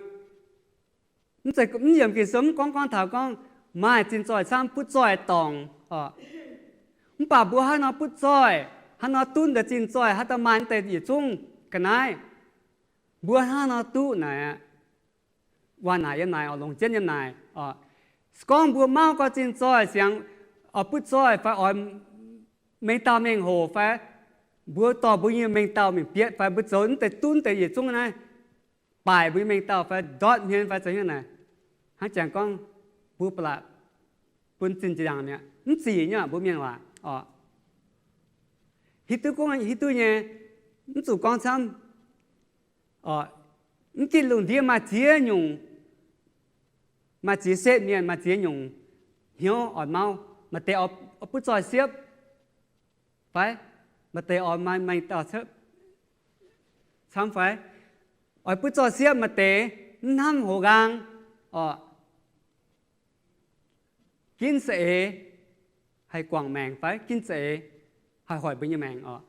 Mv zeiz, mv yiem Ging-Sou mv gorngv gorngv taux gorngv maaih zinh zoih camv butv zoih dorngc oc. Mv baac mbuo hnangv nor butv zoih, hnangv nor duqv deix zinh zoih, hnangv nor maaih deix yietc zungv ga'naaiv, mbuo hnangv nor duqv naaic aqv. Waac naaic yiem naaic oc, longc jienv yiem naaic oc. Se gorngv mbuo mauv gau zinh zoih siangx, oix butv zoih fai oix mengh dauh mengh hoc fai mbuo dorh mbuo nyei mengh dauh mingh bietv fai mbuo zoux mv deix duqv deix yietc zungv naaiv, baaic mbuo nyei mengh dauh fai ndortv hmien fai zoux hnyouv naaic, hnangv jangx gorngv mbuo ba'laqc bun zinh ziangx mi'aqv, mv zic nyei mbuo mienh waac oc. Hiuv duqv gorngv, hiuv duqv nyei, mv zuqc gorngv camv. Mv ginv lungh ndiev maaih ziex nyungc, maaih ziex setv mienh, maaih ziex nyungc hnyouv oix mauv. Maaih deix oix butv zoih siepv fai maaih deix oix maaih mengh dauh camv fai oix butv zoih siepv, maaih deix mv hnamv hoz nqaang oc, ginv za'eix haih guangc maengc fai ginv za'eix haih hoic mbuo nyei maengc oc.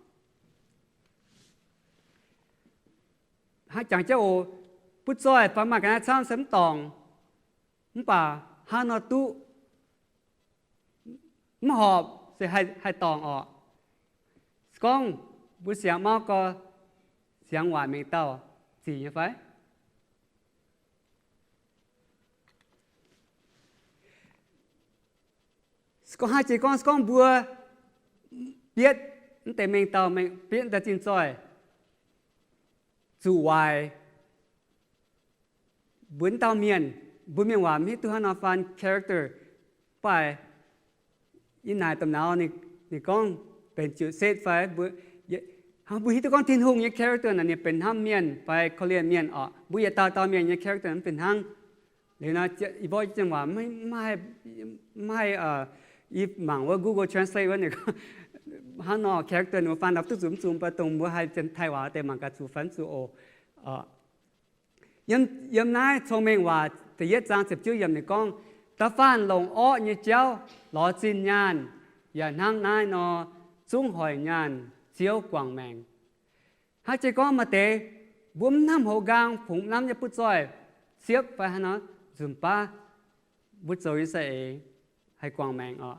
Hnangv jangx jienv oc, butv zoih fai maaih ga'naaiv camv se mv dorngc, mv baac hnangv nor duqv mv horpc se haih dorngc oc. Se gorngv mbuo siangx mauv gau, siangx waac mengh dauh zic nyei fai? Se gorngv haaix jiex gorngv, se gorngv mbuo bietv mv deix mengh dauh, bietv mv deix zinh zoih, zuqc waaic mbuo dauh mienh, mbuo mienh waac mv hiuv duqv hnangv nor faan character, mv baac yie naaic domh nauz ninh gorngv benx jiu-setv fai, mbuo hiuv duqv gorngv Tin-Hungh nyei character naaic ninh benx hnamv mienh fai korv-lienh mienh oc. Mbuo yietc dauh dauh mienh nyei character mv fih hnangv. Liuz nor, yie mborqv jienv waac mv haih, yie mangc wuov Google Translate wuov ninh gorngv hnangv nor character ninh mbuo faan daaih duqv zuqc mv zuqc, mv baac dongh mbuo haih Janx-Taiv waac deix mangc gaax zuqc fai mv zuqc oc. Yiem naaiv Cong-Mengh Waac da'yietv zaang ziepc juov yiemc ninh gorngv, da'faanh longc orqv nyei jauv lorz zinh nyaanh, yaac hnangv naaiv nor zungv hoic nyaanh Ziouv guangc maengc. Hnangv jiex gorngv maaih deix mbuo mv hnamv hoz nqaang, fungx mv lamh nyei butv zoih siepv fai haaix nor, nzunc baav mbuo zoux nyei za'eix haih guangc maengc oc.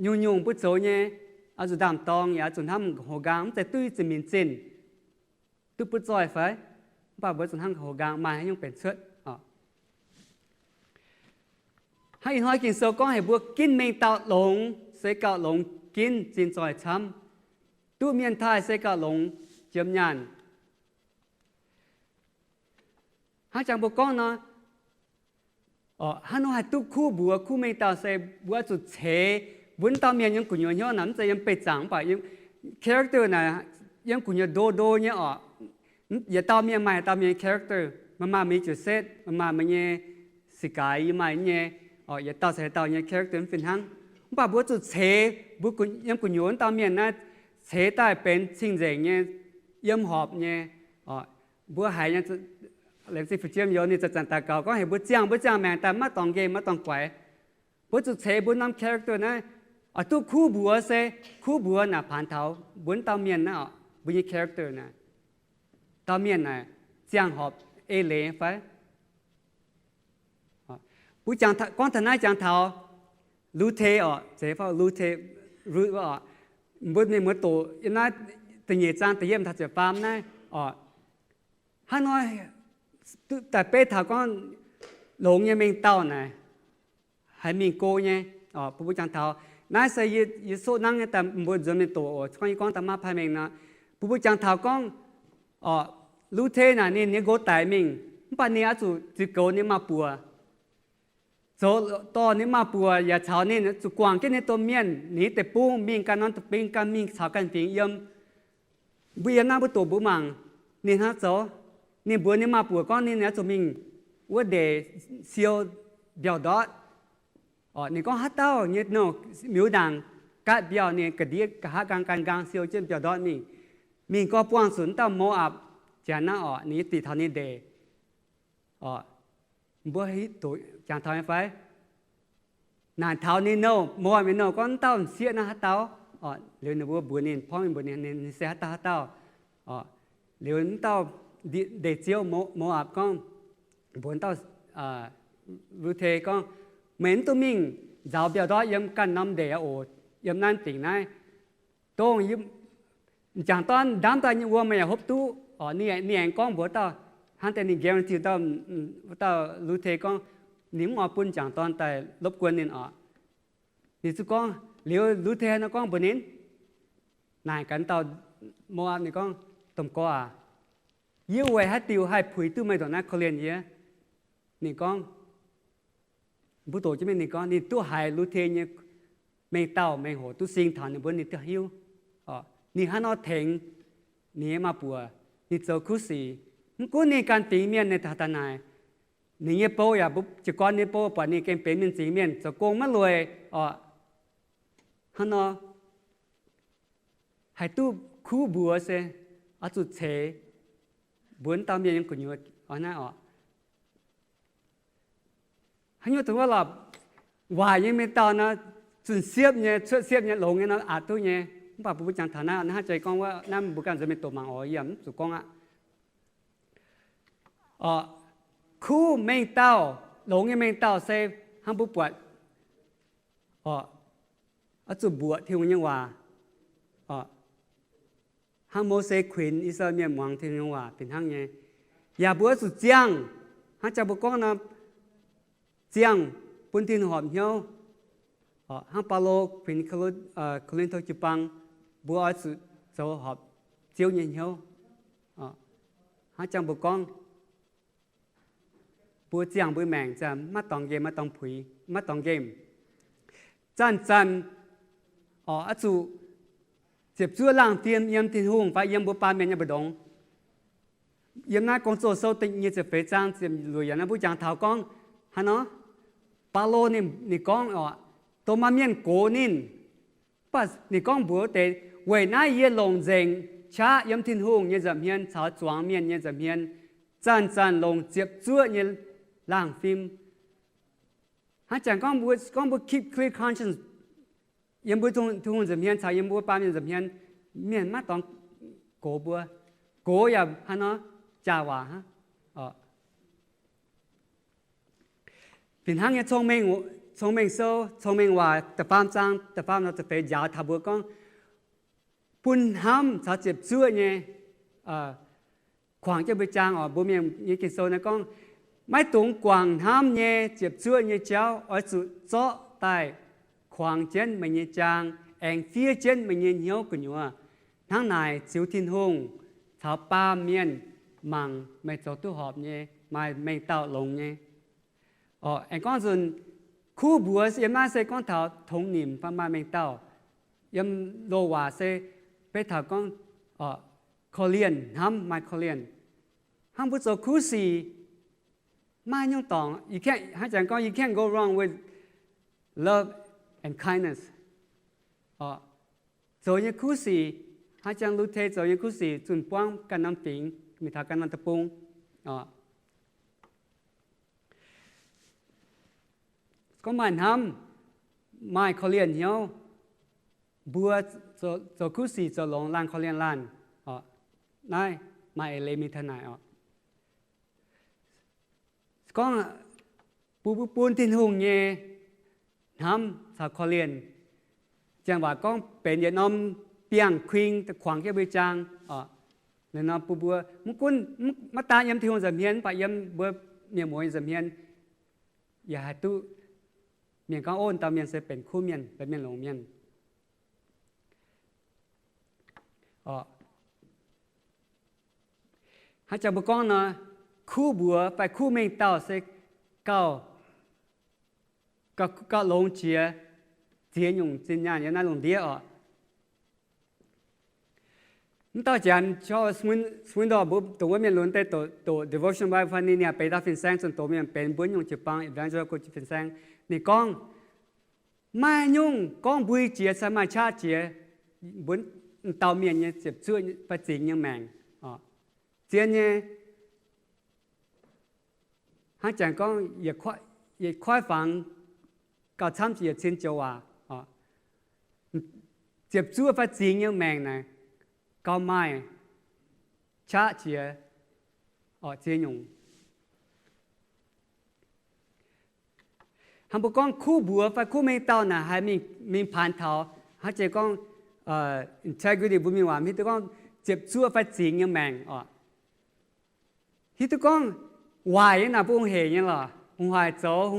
Nyungc-nyungc mbuo zoux nyei, oix zuqc ndaam-dorng yaac oix zuqc hnamv hoz nqaang, mv zeiz duqv ih zanc minc zinh duqv butv zoih fai, mv baac mbuo zuqc hnamv hoz nqaang maaih haaix nyungc benx cuotv oc. Hnangv ih hnoi Ging-Sou gorngv heuc mbuo ginv mengh dauh longx se gauh longx ginv zinh zoih camv. Duqv mienh taaih se gauh longx jiem nyaanh. Hnangv jangx mbuo gorngv nor, hnangv nor haih duqv kuv mbuox, kuv mengh dauh se mbuo oix zuqc ceix mbuo wuov dauh mienh yiem gu'nyuoz hnyouv naaic, mv zeiz yiem beih zaangc mv baac character naaic yiem gu'nyuoz ndo ndo nyei oc. Yietc dauh mienh maaih yietc dauh mienh nyei character, maaih maaih meih nyei jiu-setv, maaih maaih meih nyei siqv gaaix, yie maaih nyei oc. Yietc dauh caux yietc dauh nyei character mv fih hnangv. Mv baac mbuo zuqc ceix mbuo yiem gu'nyuoz wuov dauh mienh naaiv ceix daaih benx cing-nzengc nyei, yiem horpc nyei oc. Mbuo haiz nyei, laengz zingh fu'jueiv youz ninh zanc-zanc daux gaux gorngv heuc mbuo ziangh, mbuo ziangh maengc daaih maiv dorngx nqemh maiv dorngx guaix. Mbuo zuqc ceix mbuo norm character naaiv oix duqv kuv mbuox se, kuv mbuox naaic paanx taux mbuo wuov dauh mienh naaiv oc, mbuo nyei character naaic. Dauh mienh naaic ziangh horpc eix leiz fai? Mbuo jangx, gorngv taux naaiv jangx taux Lu^te oc, zeiz fai Lu^te, Ruth oc. Mbuo mienh muoz doqc yiem naaiv da'nyeic zaang da'yietv taux ziepc faam naaiv oc. Hnangv nor duqv daaih beiv taux gorngv longx nyei mengh dauh naaic haiz mingh go nyei oc. Bun mbuo jangx taux naaiv se yie soqv nangv nyei daaih mbuo nzuonx mingh doqc oc. Gorngv yie gorngv daaih maiv paih mengh nor, bun mbuo jangx taux gorngv oc, Lu^te naaic ninh nyei nqox daic mingh, mv baac ninh oix zuqc ziux goux ninh maa-buoc, zoux dorh ninh maa-buoc yaac caux ninh zuqc guangc jienv ninh domh mienh, ninh nyei deic-bung mingh ganh norm deic-bung, ganh mingh caux ganh fingx yiem. Mbuo yiem naaiv mbuo doqc mbuo mangc ninh hnangv zoux. Ninh mbuox ninh maa-buoc gorngv ninh oix zuqc mingh wuov ndeic siou mbiauh ndortv. Orqc, ninh gorngv haaix dauh nyei nouh miuz ndaangc gaatv mbiauh, ninh ga'ndiev nqa'haav nqaang gan nqaang siou jienv mbiauh ndortv mingh. Mingh gorx buangh zuqc wuov dauh Mo^apc janx naaiv orqc, ninh nyei diqc taux ninh ndeic. Orqc, mbuo hiuv duqv jangx taux nyei fai? Naaic taux ninh nouh, Mo^apc nyei nouh gorngv wuov dauh m'sieqv naaiv haaix dauh? Orqc, liuz ninh mbuo mbuox ninh, porv mingh mbuox ninh, ninh se haaix dauh haaix dauh. Orqc, liuz wuov dauh ndeic-ziouv Mo^apc gorngv, mbuox wuov dauh Lu^te gorngv, meih mv dungx mingh nzaaux mbiauh ndortv yiem ganh norm ndeic aqv oc. Yiem naaiv dingc naaiv, dongh m'jangc dorn ndamv daaih nyei wuom meih yaac hopv duqv. Orqc, ninh aengx gorngv mbuox dauh, hnangv deix ninh guarantee dauh, dauh Lu^te gorngv, ninh mv oix bun m'jangc dorn daaih lopv guon ninh orqc. Ninh zuqc gorngv, liuz Lu^te nor gorngv mbuox ninh, naaic gaax dauh Mo^apc, ninh gorngv, Domh gorx aac, yie weic haaix diuc haih puix duqv meih ndongc naaiv korv-lienh yie? Ninh gorngv, mbuo doqc jienv mingh, ninh gorngv ninh duqv haiz Lu^te nyei mengh dauh mengh hoc duqv sing taux ninh mbuo, ninh duqv hiuv. Orqc, ninh hnangv nor tengx ninh nyei maa-buoc, ninh zoux kuv sic. Mv gunv ninh ganh fingx mienh, ninh taux daaih naaic, ninh nyei bou yaac, jiez gorn ninh nyei bou buatc ninh gengh benx mienh zingx mienh, zoux gong maiv lueic orqc. Hnangv nor, haih duqv kuv mbuox se oix zuqc ceix mbuo wuov dauh mienh nyei gu'nyuoz naaiv orqc. Haaix nyungc dongh wuov lorqc, waaic nyei mengh dauh nor, zunh siepv nyei, cuotv siepv nyei, longx nyei nor, aqc duqv nyei. Mv baac mbuo jangx taux naaiv, naaiv hnangv jiex gorngv wuov, naaiv mbuo ganh nzuonx mingh doqc mangc oc, yie mv zuqc gorngv aqv. Orqc, kuv mengh dauh, longx nyei mengh dauh se hnangv mbuo buatc orqc, oix zuqc mbuoqc Tin-Hungh nyei waac. Orqc, hnangv Mose kuinx I^saa^laa^en Mienh muangx Tin-Hungh nyei waac fih hnangv nyei. Yaac mbuo oix zuqc ziangh, hnangv jang mbuo gorngv nor, ziangh bun Tin-Hungh horpc hnyouv. Hnangv Baulo kuinx Ko^lin^to jiu-baang, mbuo oix zuqc zoux horpc Ziouv nyei hnyouv. Hnangv jang mbuo gorngv, mbuo ziangh mbuo maengc maiv dorngx nqemh, maiv dorngx puix, maiv dorngx nqemh. Zanc-zanc oix zuqc ziepc zuoqv laangh fim yiem Tin-Hungh fai yiem mbuo baamh mienh nyei mbu'ndongx. Yiem naaiv Gong-Zoh sou da'nyeic ziepc feix zaang ziepc luoqc yiemc naaiv mbuo jangx taux gorngv haaix nor, Baulo ninh gorngv oc, dongh maaih mienh gox ninh. Mv baac ninh gorngv mbuox wuov deix, weic naaiv yie longc nzengc qaqv yiem Tin-Hungh nyei nza'hmien caux zuangx mienh nyei nza'hmien zanc-zanc longc ziepc zuoqv nyei laangh fim. Hnangv jangx gorngv mbuo, gorngv mbuo keep clear conscience yiem mbuo Tin-Hungh nza'hmien caux yiem mbuo baamh mienh nza'hmien, mienh maiv dorngx gox mbuo. Gox yaac haaix nor, jaa waac hnangv. Fih hnangv nyei, Cong-Mengh Sou, Cong-Mengh Waac da'faam zaang da'faam nor da'feix njaaux taux mbuo gorngv, bun hnamv caux ziepc zuoqv nyei kuangx jienv mbuo jaang oc. Mbuo Mienh nyei Ging-Sou naaiv gorngv, maiv dungx guangc hnamv nyei ziepc zuoqv nyei jauv, oix zuqc zorqv daaih kuangx jienv meih nyei jaang, aengx fiev jienv meih nyei hnyouv gu'nyuoz. Hnangv naaic ziux Tin-Hungh caux baamh mienh mangc meih zoux duqv horpc nyei, maaih mengh dauh longx nyei. Aengx gorngv nzunc, kuv mbuox yiem naaiv se gorngv taux tongx nimc fai maaih mengh dauh. Yiem loz-waac se beiv taux gorngv korv-lienh, hnamv maaih korv-lienh. Hnangv mbuo zoux kuv sic, maaih nyungc dorngc, hnangv jangx gorngv, you can't go wrong with love and kindness. Zoux nyei kuv sic, hnangv jangx Lu^te zoux nyei kuv sic, zunh buangv ganh norm fingx mingh taux ganh norm deic-bung. Gorngv maaih hnamv, maaih korv-lienh hnyouv, mbuo zoux kuv sic zoux longx laanh korv-lienh laanh. Naaiv maaih eix leiz mingh taux naaic oc. Gorngv bun, bun, bun Tin-Hungh nyei hnamv caux korv-lienh, janx waac gorngv benx yietc norm biangh kuing kuangx jienv mbuo jaang. Liuz nor bun mbuo mv gunv, maiv daan yiem Tin-Hungh nza'hmien, mv baac yiem mbuo mienh muoz nza'hmien yaac haih duqv mienh gorngv, ov, dauh mienh se benx kuv mienh, benx mienh longx mienh. Hnangv jangx mbuo gorngv nor, kuv mbuox fai kuv mengh dauh se gauh, gauh longx jiex ziex nyungc zinh nyaanh yiem naaiv lungh ndiev oc. Mv dauh janx, Charles Swin-, Swindoll, mbuo dongh wuov mienh lunx deix doqc devotion Bible fai ninh niaa benx dauh fin-saeng, zunh doz mienh benx mbuo nyungc jiu-baang evangelical jiu fin-saeng. Ninh gorngv, Maiv haaix nyungc gorngv mbui jiex caux maaih qaqv jiex mbuo dauh mienh nyei ziepc zuoqv fai zingx nyei maengc. Zien nyei, hnangv jangx gorngv yietc koiv fangx gauh camv jiex yietc cin joux waac. Ziepc zuoqv fai zingx nyei maengc naaic gauh maaih qaqv jiex ziex nyungc. Hnangv mbuo gorngv kuv mbuox fai kuv mengh dauh naaic haih mingh paanx taux hnangv jiex gorngv integrity, mbuo mienh waac hiuv duqv gorngv ziepc zuoqv fai zingx nyei maengc oc. Hiuv duqv gorngv waaic nyei naaic mbuo hungh heic nyei lorqc, hungh waaic zoux,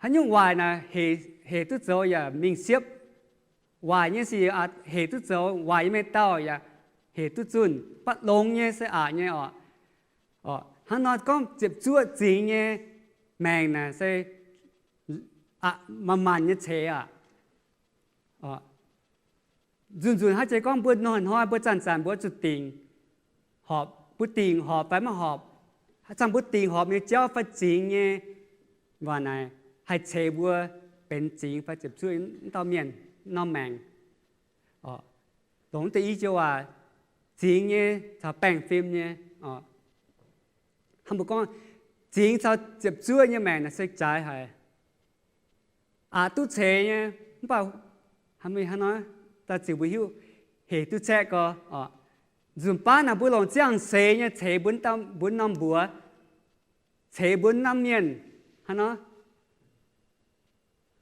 haaix nyungc waaic naaic hec duqv zoux yaac mingh siepv. Waaic nyei sic hec duqv zoux, waaic nyei mengh dauh yaac hec duqv zunh, mv baac longx nyei se aqc nyei oc. Hnangv nor gorngv ziepc zuoqv zingx nyei maengc naaic se aqc manc-manc nyei ceix aqv. Nzunc-nzunc hnangv jiex gorngv mbuo hnoi-hnoi mbuo zanc-zanc mbuo zuqc dingc horpc, mbuo dingc horpc fai maiv horpc, haaix zanc mbuo dingc horpc nyei jauv fai zingx nyei waac naaic haih ceix mbuo benx zingx fai ziepc zuoqv dauh mienh norm maengc. Longc deix i joux waac, zingx nyei caux baengh fim nyei. Hnangv mbuo gorngv zingx caux ziepc zuoqv nyei maengc naaic se jaaix haic. Aqc duqv ceix nyei, mv baac hnangv nor daaih ziux mbuo hiuv hec duqv caeqv gorx. Nzunc baav naaic mbuo longc ziangh seix nyei ceix mbuo norm mbuox, ceix mbuo norm mienh. Hnangv nor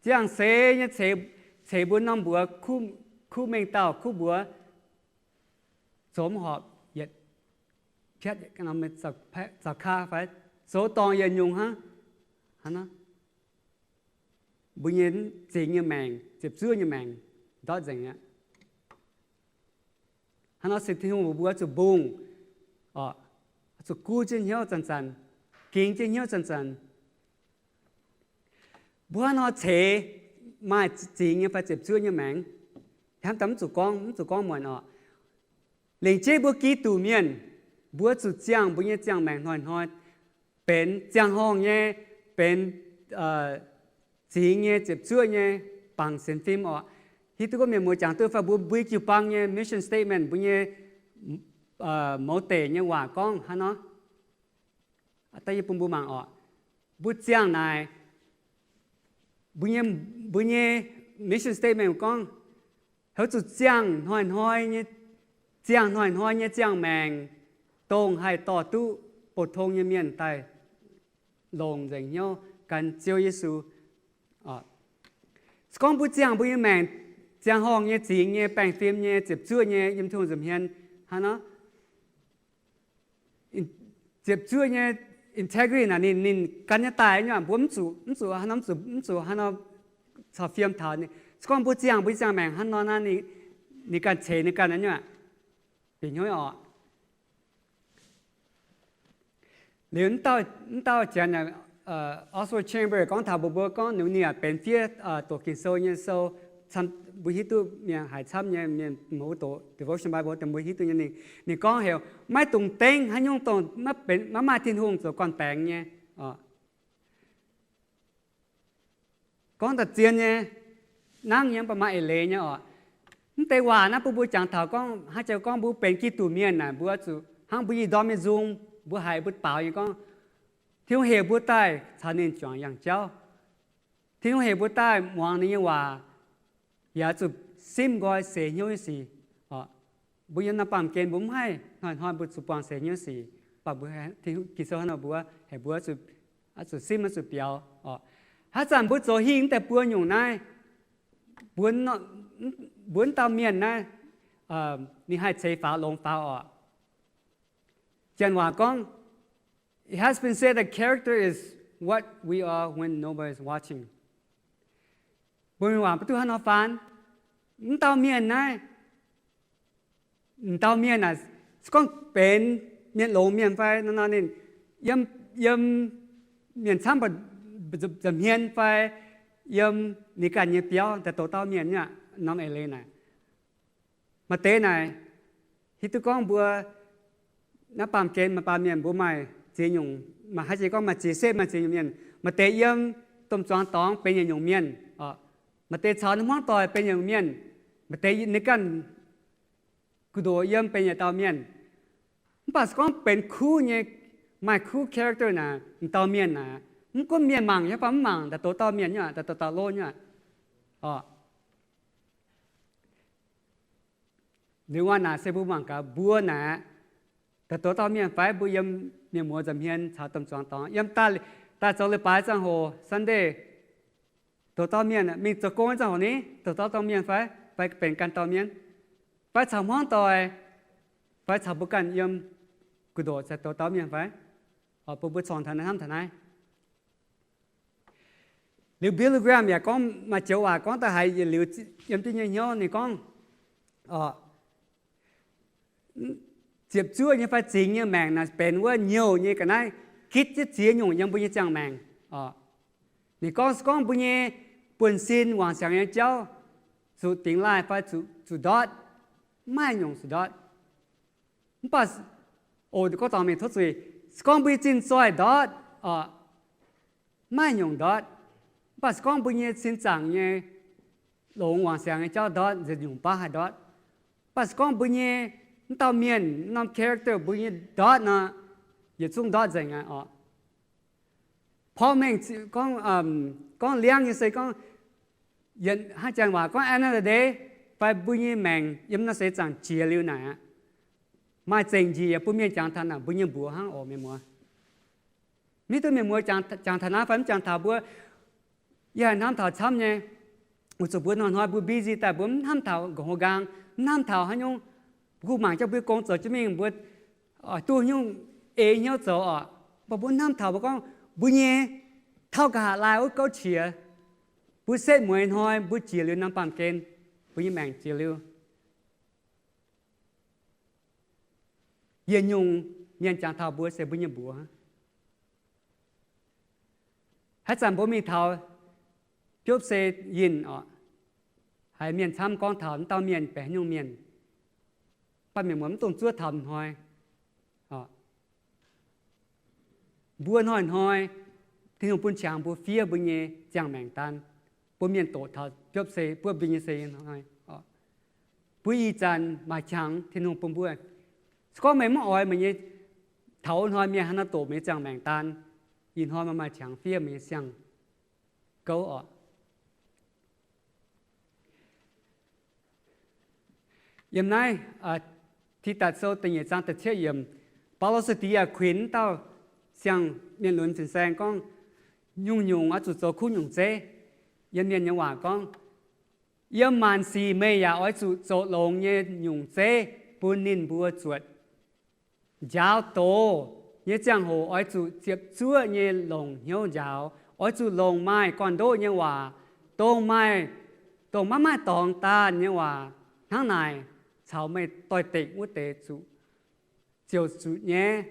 ziangh seix nyei ceix mbuo norm mbuox, kuv mengh dauh kuv mbuox zoux mv horpc, yietc piatv zaux kaa fai zoux dorngc yietc nyungc hnangv. Hnangv nor mbuo nyei zingx nyei maengc, ziepc zuoqv nyei maengc ndortv nzengc aqv. Hnangv nor se Tin-Hungh mbuox mbuo zuqc mbungh, zuqc gu jienv hnyouv zanc-zanc, gingx jienv hnyouv zanc-zanc. Mbuo hnangv nor ceix maaih zingx nyei fai ziepc zuoqv nyei maengc, hnamv daaih mv zuqc gorngv, mv zuqc gorngv muonc oc. Lengc jeiv mbuo Giduc mienh, mbuo zuqc ziangh mbuo nyei ziangh maengc hnoi-hnoi benx ziangh horngh nyei, benx zingx nyei, ziepc zuoqv nyei, bangc sienx fim oc. Hiuv duqv gorngv mienh muoz jangx duqv fai mbuo mbui jiu-baang nyei mission statement, mbuo nyei mouz deic nyei waac gorngv hnangv nor. Da'yietv bun mbuo mangc oc. Mbuo ziangh naaic, mbuo nyei, mbuo nyei mission statement gorngv, heuc zuqc ziangh hnoi-hnoi nyei, ziangh hnoi-hnoi nyei ziangh maengc, dongh haih dorh duqv pou-tong nyei mienh daaih longc nzengc hnyouv gan Ziouv Yesu. Se gorngv mbuo ziangh mbuo nyei maengc, ziangh horngh nyei, zingx nyei, baengh fim nyei, ziepc zuoqv nyei, yiem Tin-Hungh nza'hmien hnangv nor, ziepc zuoqv nyei integrity naaic ninh, ninh gan nyei daaih nyei, mbuo mv zuqc, mv zuqc hnangv nor, mv zuqc, mv zuqc hnangv nor caux fiem taux ninh. Se gorngv mbuo ziangh mbuo nyei ziangh maengc hnangv nor naaiv, ninh ganh ceix ninh ganh nyei, bieqc hnyouv oc. Liuz mv dauh janx, Oswald Chambers gorngv taux mbuox mbuo gorngv ninh yaac benx fiev doqc Ging-Sou nyei sou, mbuo hiuv duqv mienh haiz camv nyei, mienh mbuo doqc devotion Bible dongh mbuo hiuv duqv nyei. Ninh gorngv heuc maiv dungx dengv haaix nyungc dongh maiv maaih Tin-Hungh zoux gorn-baengx nyei. Gorngv da'zien nyei, nangv nyei, mv baac maaih eix leiz nyei oc. Mv deix waac naaiv bun mbuo jangx taux gorngv hnangv jiex gorngv mbuo benx Giduc mienh naaic, mbuo zuqc hnangv mbuo i ndorm nyei nzung, mbuo haiz mbuo baaux nyei gorngv, Tin-Hungh heuc mbuo daaih caux ninh juangc yangh jauv. Tin-Hungh heuc mbuo daaih muangx ninh nyei waac, yaac zuqc simv nqoi seix hnyouv nyei sic. Mbuo yiem naaiv baamh gen mbuo mv haih hnoi-hnoi mbuo zuqc buangh seix hnyouv sic, mv baac mbuo, Ging-Sou hnangv nor mbuox heuc mbuo zuqc simv, zuqc biaux. Haaix zanc mbuo zoux hingh daaih buo nyungc naaiv, mbuo, mbuo dauh mienh naaiv, ninh haih ceix faaux longx faaux oc. Janx waac gorngv, it has been said that character is what we are when nobody is watching. Mbuo mienh waac mv duqv hnangv nor faan. Mv dauh mienh naaiv, mv dauh mienh naaic, se gorngv benx mienh longx mienh fai nor, ninh yiem, yiem mienh camv nza'hmien fai yiem ninh ganh nyei biauv daaih doqc dauh mienh nyei norm eix leiz naaic. Maaih deix naaic, hiuv duqv gorngv mbuo naaiv baamh gen maaih baamh mienh mbuo maaih ziex nyungc, maaih haaix jiex gorngv maaih ziex setv, maaih ziex nyungc mienh. Maaih deix yiem domh zuangx dorngx benx yietc nyungc mienh. Maaih deix caux ninh hmuangv doic benx yietc mienh, maaih deix ninh ganh gu'ndoqc yiem benx yietc dauh mienh. Mv baac se gorngv benx kuv nyei, maaih kuv character naaic, m'dauh mienh naaic, mv gunv mienh mangc nyei fai mv mangc, daaih douz dauh mienh nyei aqv, daaih douz dauh lov nyei aqv. Liuz naaic se mbuo mangc gaax mbuo naaic, daaih douz dauh mienh fai mbuo yiem mienh muoz nza'hmien caux domh zuangx dorngx yiem daaih zoux leiz-baaix ziangh hoc Sunday, douz dauh mienh mingh zoux gong ziangh hoc ni, douz dauh mienh fai, fai benx ganh dauh mienh, fai caux hmuangv doic, fai caux mbuo ganh yiem gu'ndoqc se douz dauh mienh fai? Bun mbuo corng taux naaiv, hnamv taux naaiv. Liuz Billy Graham yaac gorngv maaih joux waac gorngv daaih haiz yietc liuz yiem duqv nyei hnyouv. Ninh gorngv, ziepc zuoqv nyei fai zingx nyei maengc naaic benx wuov nyouh nyei ga'naaiv gitv jienv ziex nyungc yiem mbuo nyei ziangh maengc. Ninh gorngv se gorngv mbuo nyei buonv-sin wangc siangx nyei jauv zuqc dingx laaih fai zuqc ndortv, maiv nyungc zuqc ndortv. Mv baac, o, gorngv dorngc mingh tov zuiz, se gorngv mbuo nyei zinh zoih ndortv, maiv nyungc ndortv. Mv baac se gorngv mbuo nyei sin zaangc nyei longx wangc siangx nyei jauv ndortv, nziex nyungc baav haih ndortv. Mv baac se gorngv mbuo nyei, mv dauh mienh norm character mbuo nyei ndortv nor, yietc zungv ndortv nzengc aqv oc. Porv mengh gorngv liangv nyei se gorngv, yietc hnangv janx waac gorngv end of the day, fai mbuo nyei maengc yiem naaiv seix zaangc jiex liuz naaic aqv, maaih zengc njiec bun mienh jangx taux naaic mbuo nyei mbuox hnangv oc, mienh muoz. Mv hiuv duqv mienh muoz jangx taux naaiv fai mv jangx taux mbuo. Yie haih hnamv taux camv nyei, weic zuqc mbuo hnoi-hnoi mbuo busy daaih mbuo mv hnamv taux nqox hlo nqaang, mv hnamv taux haaix nyungc. Mbuo mangc jangx mbuo gong zoux jienv mingh mbuo duqv nyungc ei hnyouv zoux oc, mv baac mbuo mv hnamv taux mbuo gorngv mbuo nyei tauv nqa'haav laai wuov gouv qiex, mbuo setv mueiz hnoi mbuo jiex liuz norm baamh gen, mbuo nyei maengc jiex liuz, yietc nyungc mienh jangx taux mbuo se mbuo nyei mbuox. Haaix zanc mbuo mingh taux biopv-se yinh oc, haiz mienh camv gorngv taux mv dauh mienh benx haaix nyungc mienh, mv baac mienh muoz mv dungx zuov taux hnoi. Mbuo hnoi-hnoi Tin-Hungh bun qangx mbuo fiev mbuo nyei ziangh maengc daan, bun mienh doqc taux biopv-se, buov mbuo nyei se hnoi. Mbuo ih zanc maaih qangx Tin-Hungh bun mbuo. Se gorngv meih mv oix meih nyei, taux wuov hnoi mienh haaix nor doqc meih nyei ziangh maengc daan, ih hnoi meih maaih qangx fiev meih nyei siang-gouv oc. Yiem naaiv Tidatc Sou da'nyeic zaang da'cietv yiemc, Baulo sai-diex yaac kuinx dauh siang-mienh lunx fin-saeng gorngv, nyungc-nyungc oix zuqc zoux kuv nyungc zeiv. Yiem mienh nyei waac gorngv, yiem maanc sic meih yaac oix zuqc zoux longx nyei nyungc zeiv bun ninh mbuo zuotc. Njaaux doz nyei ziangh hoc oix zuqc ziepc zuoqv nyei longc hnyouv njaaux. Oix zuqc longc maaih gorn-ndoqv nyei waac, dongh maaih, dongh maiv maaih dorngx daanh nyei waac. Hnangv naaic, caux meih doix-dekc wuov deix zuqc ziouc zuqc nyaiv,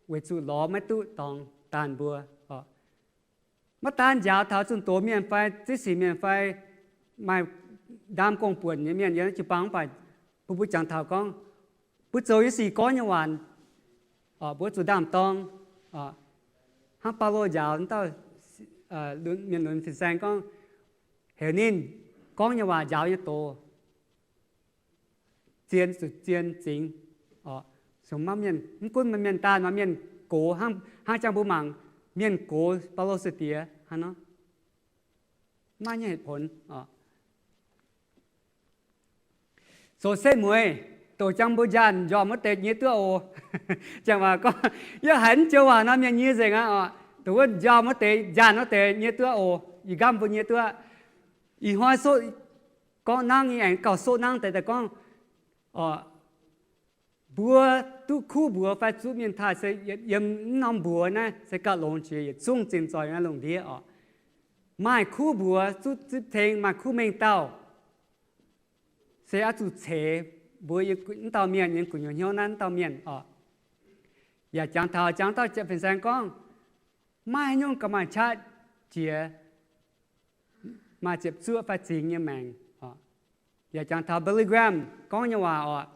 weic zuqc lorz maiv duqv dorngx daanh mbuo. Maiv daan njaaux taux zunh doz mienh fai ziex sic mienh fai maaih ndaam gong-buonc nyei mienh yiem jiu-baang, mv baac bun mbuo jangx taux gorngv, mbuo zoux nyei sic, gorngv nyei waac, mbuo zuqc ndaam-dorng. Hnangv Baulo njaaux dauh mienh lunx fin-saeng gorngv, heuc ninh gorngv nyei waac njaaux nyei doz zien, zuqc zien zingx. Mv gunv maaih mienh daanh, maaih mienh gox, hnangv jangx mbuo mangc mienh gox Baulo sai-diex hnangv nor, maiv nyei เหตุผล. Zoux setv mueiz, doqc jangx mbuo njaanh njormh wuov deix nyie duqv oc. Jangx waac gorngv, yie haiz mv joux waac nor mienh nyie nzengc aqv oc. Doqc wuov njormh wuov deix, njaanh wuov deix nyie duqv oc. Ih nqamv mbuo nyie duqv. Ih hnoi soqv gorngv nangv, yie aengx gauh soqv nangv deix daaih gorngv, mbuo duqv kuv mbuox fai zuqv mienh taaih se yiem mv norm mbuox naaiv se gauh longx jiex yietc zungv zinh zoih naaiv lungh ndiev oc. Maaih kuv mbuox zuqv zipv teng, maaih kuv mengh dauh se oix zuqc ceix mbuo mv dauh mienh nyei gu'nyuoz hnyouv naaiv mv dauh mienh oc. Yaac jangx taux jangx dauh fin-saeng gorngv, maiv haaix nyungc gauh maaih qaqv jiex maaih ziepc zuoqv fai zingx nyei maengc. Yaac jangx taux Billy Graham gorngv nyei waac oc,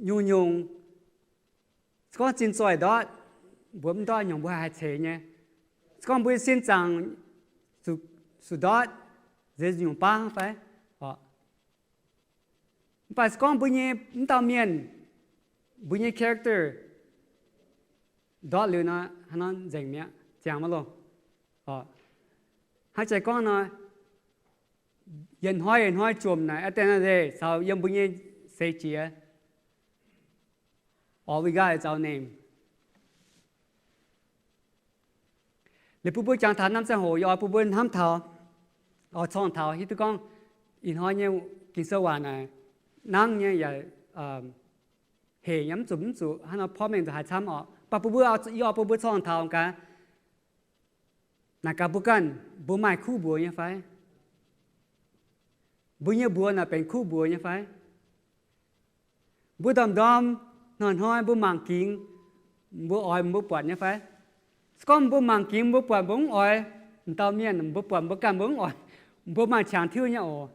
nyungc-nyungc, se gorngv zinh zoih ndortv, mbuo mv ndortv nyungc mbuo haih ceix nyei. Se gorngv mbuo nyei sin zaangc zuqc zuqc ndortv nzeix nyungc baav hnangv fai? Mv baac se gorngv mbuo nyei, mv dauh mienh, mbuo nyei character ndortv liuz nor, hnangv nor nzengc mi'aqv, ziangx maiv longh. Hnangv jiex gorngv nor, yietc hnoi yietc hnoi jomc naaic, at the end of the day caux yiem mbuo nyei seix jiex, all we got is our name. Liuz bun mbuo jangx taux norm ziangh hoc, yie oix bun mbuo hnamv taux, oix corngh taux hiuv duqv gorngv ih hnoi nyei Ging-Sou waac naaic nangv nyei yaac hec nyei, mv zuqc, mv zuqc hnangv nor porv mengh nzuqc haaix camv oc. Mv baac bun mbuo, yie oix bun mbuo corngh taux gaax, naaic gaax mbuo ganh, mbuo maaih kuv mbuox nyei fai? Mbuo nyei mbuox naaic benx kuv mbuox nyei fai? Mbuo ndorm-ndorm, hnoi-hnoi mbuo mangc gingx, mbuo oix mbuo buatc nyei fai? Se gorngv mbuo mangc gingx mbuo buatc mbuo mv oix, m'dauh mienh mbuo buatc mbuo ganh mbuo mv oix, mbuo maaih qangx tiuv nyei oc.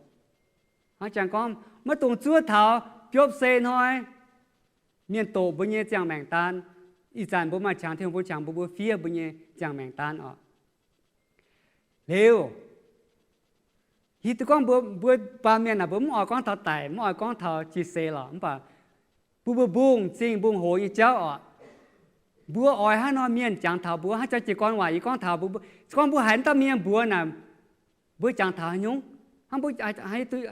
Hnangv jangx gorngv maiv dungx zuov taux biopv sei hnoi mienh doqc mbuo nyei ziangh maengc daan. Ih zanc mbuo maaih qangx, Tin-Hungh bun qangx mbuo, mbuo fiev mbuo nyei ziangh maengc daan oc. Liuz, hiuv duqv gorngv mbuo, mbuo baamh mienh naaic mbuo mv oix gorngv taux daic, mv oix gorngv taux jiex seix lorqc, mv baac bun mbuo mbungh zingh mbungh hoz nyei jauv oc. Mbuo oix hnangv nor mienh jangx taux mbuo, hnangv jauv jiez gorn waac yie gorngv taux mbuo, se gorngv mbuo haiz mv dauh mienh mbuox naaic, mbuo jangx taux haaix nyungc? Hnangv mbuo,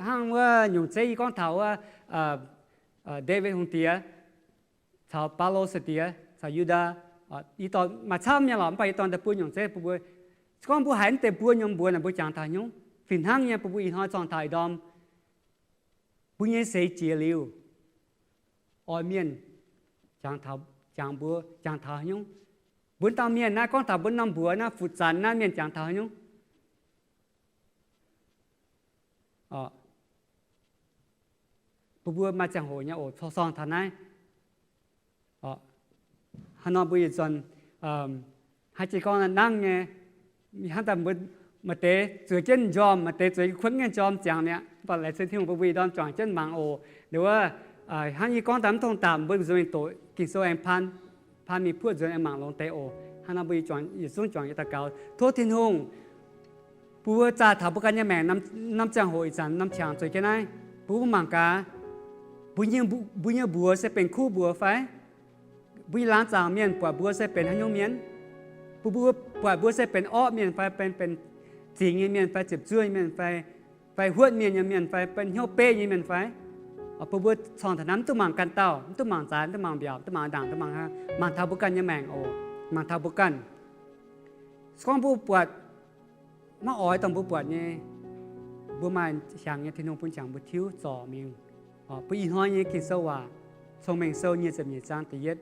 hnangv wuov nyungc zeiv yie gorngv taux wuov Ndaawitv Hungh Diex caux Baulo Sai-Diex caux Yu^ndaa, yie dorh maaih camv nyei lorqc, mv baac yie dorh daaih buo nyungc zeiv bun mbuo. Se gorngv mbuo haiz mv deix buo nyungc mbuox naaic, mbuo jangx taux haaix nyungc? Fih hnangv nyei, bun mbuo ih hnoi corngh taux ih ndorm, mbuo nyei seix jiex liuz, oix mienh jangx taux, jangx mbuo jangx taux haaix nyungc? Mbuo dauh mienh naaiv gorngv taux mbuo norm mbuox naaiv, futv zanc naaiv mienh jangx taux haaix nyungc? Bun mbuo maaih ziangh hoc nyei oc, corc sorng taux naaiv. Hnangv nor mbuo yietc zunc, hnangv jiex gorngv nangv nyei, hnangv daaih mbuo maaih deix zueiz jienv m'njormh, maaih deix zueiz kuotv nyei m'njormh ziangx mi'aqv. Mv baac laengz zingh Tin-Hungh bun mbuo ih ndorm juangc jienv mangc oc. Liuz wuov, hnangv yie gorngv daaih mv dongh dapc, mbuo nzuonx mingh doqc Ging-Sou aengx paan, paan mingh puoqv nzuonx aengx mangc longx deix oc. Hnangv nor mbuo yietc zungv juangc yietc daux gaux. Tov Tin-Hungh bun mbuo zaah taux mbuo ganh nyei maengc norm ziangh hoc ih zanc norm qangx zueiz jienv naaiv, bun mbuo mangc gaax, mbuo nyei mbuox se benx kuv mbuox fai? Mbuo nyei laangz zaangc mienh buatc mbuo se benx haaix nyungc mienh? Bun mbuo buatc mbuo se benx orqv mienh fai benx, benx zingx nyei mienh fai ziepc zuoqv nyei mienh fai, fai huotv mienh nyei mienh fai benx hnyouv beiv nyei mienh fai? Bun mbuo corngh taux naaiv mv duqv mangc ganh dauh, mv duqv mangc zaaix, mv duqv mangc mbiaauc, mv duqv mangc ndaangc, mv duqv mangc haaix, mangc taux mbuo ganh nyei maengc oc. Mangc taux mbuo ganh. Maiv oix dongh mbuo buatc nyei, mbuo maaih hiaangx nyei Tin-Hungh bun qangx mbuo tiuv zorc mingh. Bun ih hnoi nyei Ging-Sou waac, Cong-Mengh Sou nyic ziepc nyeic zaang da'yietv,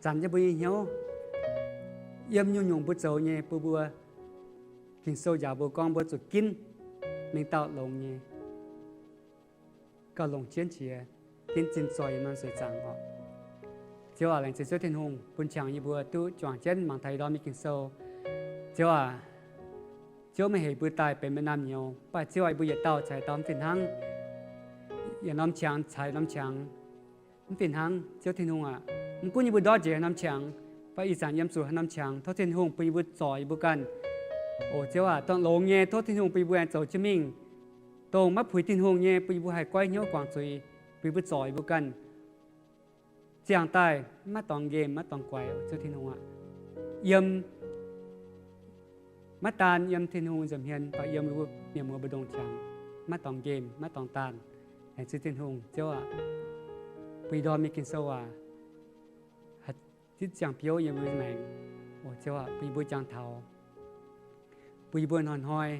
zanc jienv mbuo nyei hnyouv. Yiem nyungc-nyungc mbuo zoux nyei bun mbuo, Ging-Sou njaaux mbuo gorngv mbuo zuqc ginv mengh dauh longx nyei, gauh longc jienv qiex, ginv zinh zoih yiem norm seix zaangc oc. Ziouv aac, laengz zingh Ziouv Tin-Hungh bun qangx yie mbuo duqv juangc jienv mangc taux ih ndorm nyei Ging-Sou. Ziouv aac, Ziouv meih heuc mbuo daaih benx maaih naamh nyouz, mv baac Ziouv aac, yie mbuo yietc dauh caux dauh mv fih hnangv. Yietc norm qangx caux norm qangx mv fih hnangv. Ziouv Tin-Hungh aac, mv gunv yie mbuo ndortv njiec haaix norm qangx, fai ih zanc yiem zuqc haaix norm qangx, tov Tin-Hungh bun yie mbuo zorc yie mbuo ganh. O Ziouv aac, dongh longx nyei tov Tin-Hungh bun yie mbuo aengx zoux jienv mingh. Dongh maiv puix Tin-Hungh nyei bun yie mbuo haih goiv hnyouv guangc zuiz, bun yie mbuo zorc yie mbuo ganh ziangh daaih maiv dorngx nqemh maiv dorngx guaix. Ziouv Tin-Hungh aac, yiem maiv daan yiem Tin-Hungh nza'hmien, mv baac yiem mbuo mienh muoz mbu'ndongx qangx maiv dorngx nqemh maiv dorngx daanh. Laengz zingh Tin-Hungh. Ziouv aac, bun ih ndorm nyei Ging-Sou waac haih zipv ziangh biouv yiem mbuo nyei maengc. O Ziouv aac, bun yie mbuo jangx taux, bun yie mbuo hnoi-hnoi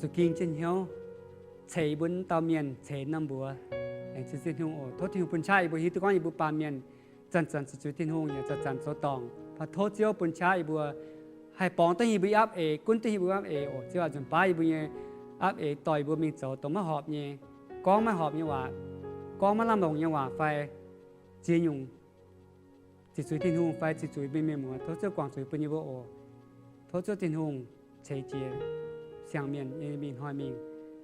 zuqc ging jienv hnyouv ceix yie mbuo wuov dauh mienh, ceix norm mbuox. Laengz zingh Tin-Hungh oc. Tov Tin-Hungh bun qaqv yie mbuo hiuv duqv gorngv yie mbuo baamh mienh zanc-zanc zuqc zuiz Tin-Hungh yaac zanc-zanc zoux dorngc. Tov Ziouv bun qaqv yie mbuo haih borngz duqv yie mbuo nyei apv eix, gunv duqv yie mbuo nyei apv eix oc. Ziouv aac, nzunc baav yie mbuo nyei apv eix dorh yie mbuo mingh zoux dongh maiv horpc nyei, gorngv maiv horpc nyei waac, gorngv maiv lamh longc nyei waac fai ziex nyungc ziqc zuiz Tin-Hungh fai ziqc zuiz mienh muoz. Tov Ziouv guangc zuiz bun yie mbuo oc. Tov Ziouv Tin-Hungh ceix jiez siang-mienh nyei mingh hnoi mingh.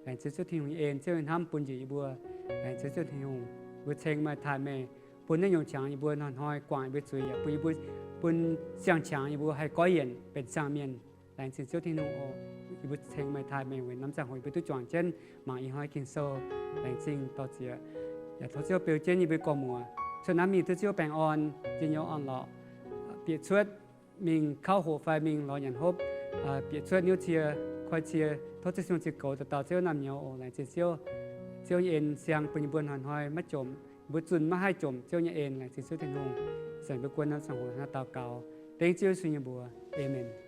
Laengz zingh Ziouv Tin-Hungh nyei en, Ziouv nyei hnamv bun njiec yie mbuo. Laengz zingh Ziouv Tin-Hungh, mbuo ceng meih, taaih meih, bun naaiv nyungc qangx yie mbuo hnoi-hnoi guangc yie mbuo zuiz, yaac bun yie mbuo, bun siang-qangx yie mbuo haih goiv yienc benx siang-mienh. Laengz zingh Ziouv Tin-Hungh oc. Yie mbuo ceng meih taaih meih weic norm ziangh hoc yie mbuo duqv juangc jienv mangc ih hnoi Ging-Sou. Laengz zingh dorh zieqc. Yaac tov Ziouv beu jienv yie mbuo gorngv muoz, cuotv naaiv mingh duqv Ziouv baengh orn, njien-youh orn-lorqc, bieqc cuotv mingh kauv hoqc fai mingh lorz nyanc hopv, bieqc cuotv niouv cie, koi cie, tov Ziouv Tin-Hungh ziux goux dauh dauh Ziouv naamh nyouz oc. Laengz zingh Ziouv. Ziouv nyei en siang bun yie mbuo hnoi-hnoi maiv jomc, mbuo zunh maiv haih jomc Ziouv nyei en. Laengz zingh Ziouv Tin-Hungh. Ih zanc mbuo guon norm ziangh hoc naaiv daux gaux dengv Ziouv Yesu nyei mbuox. Aamen.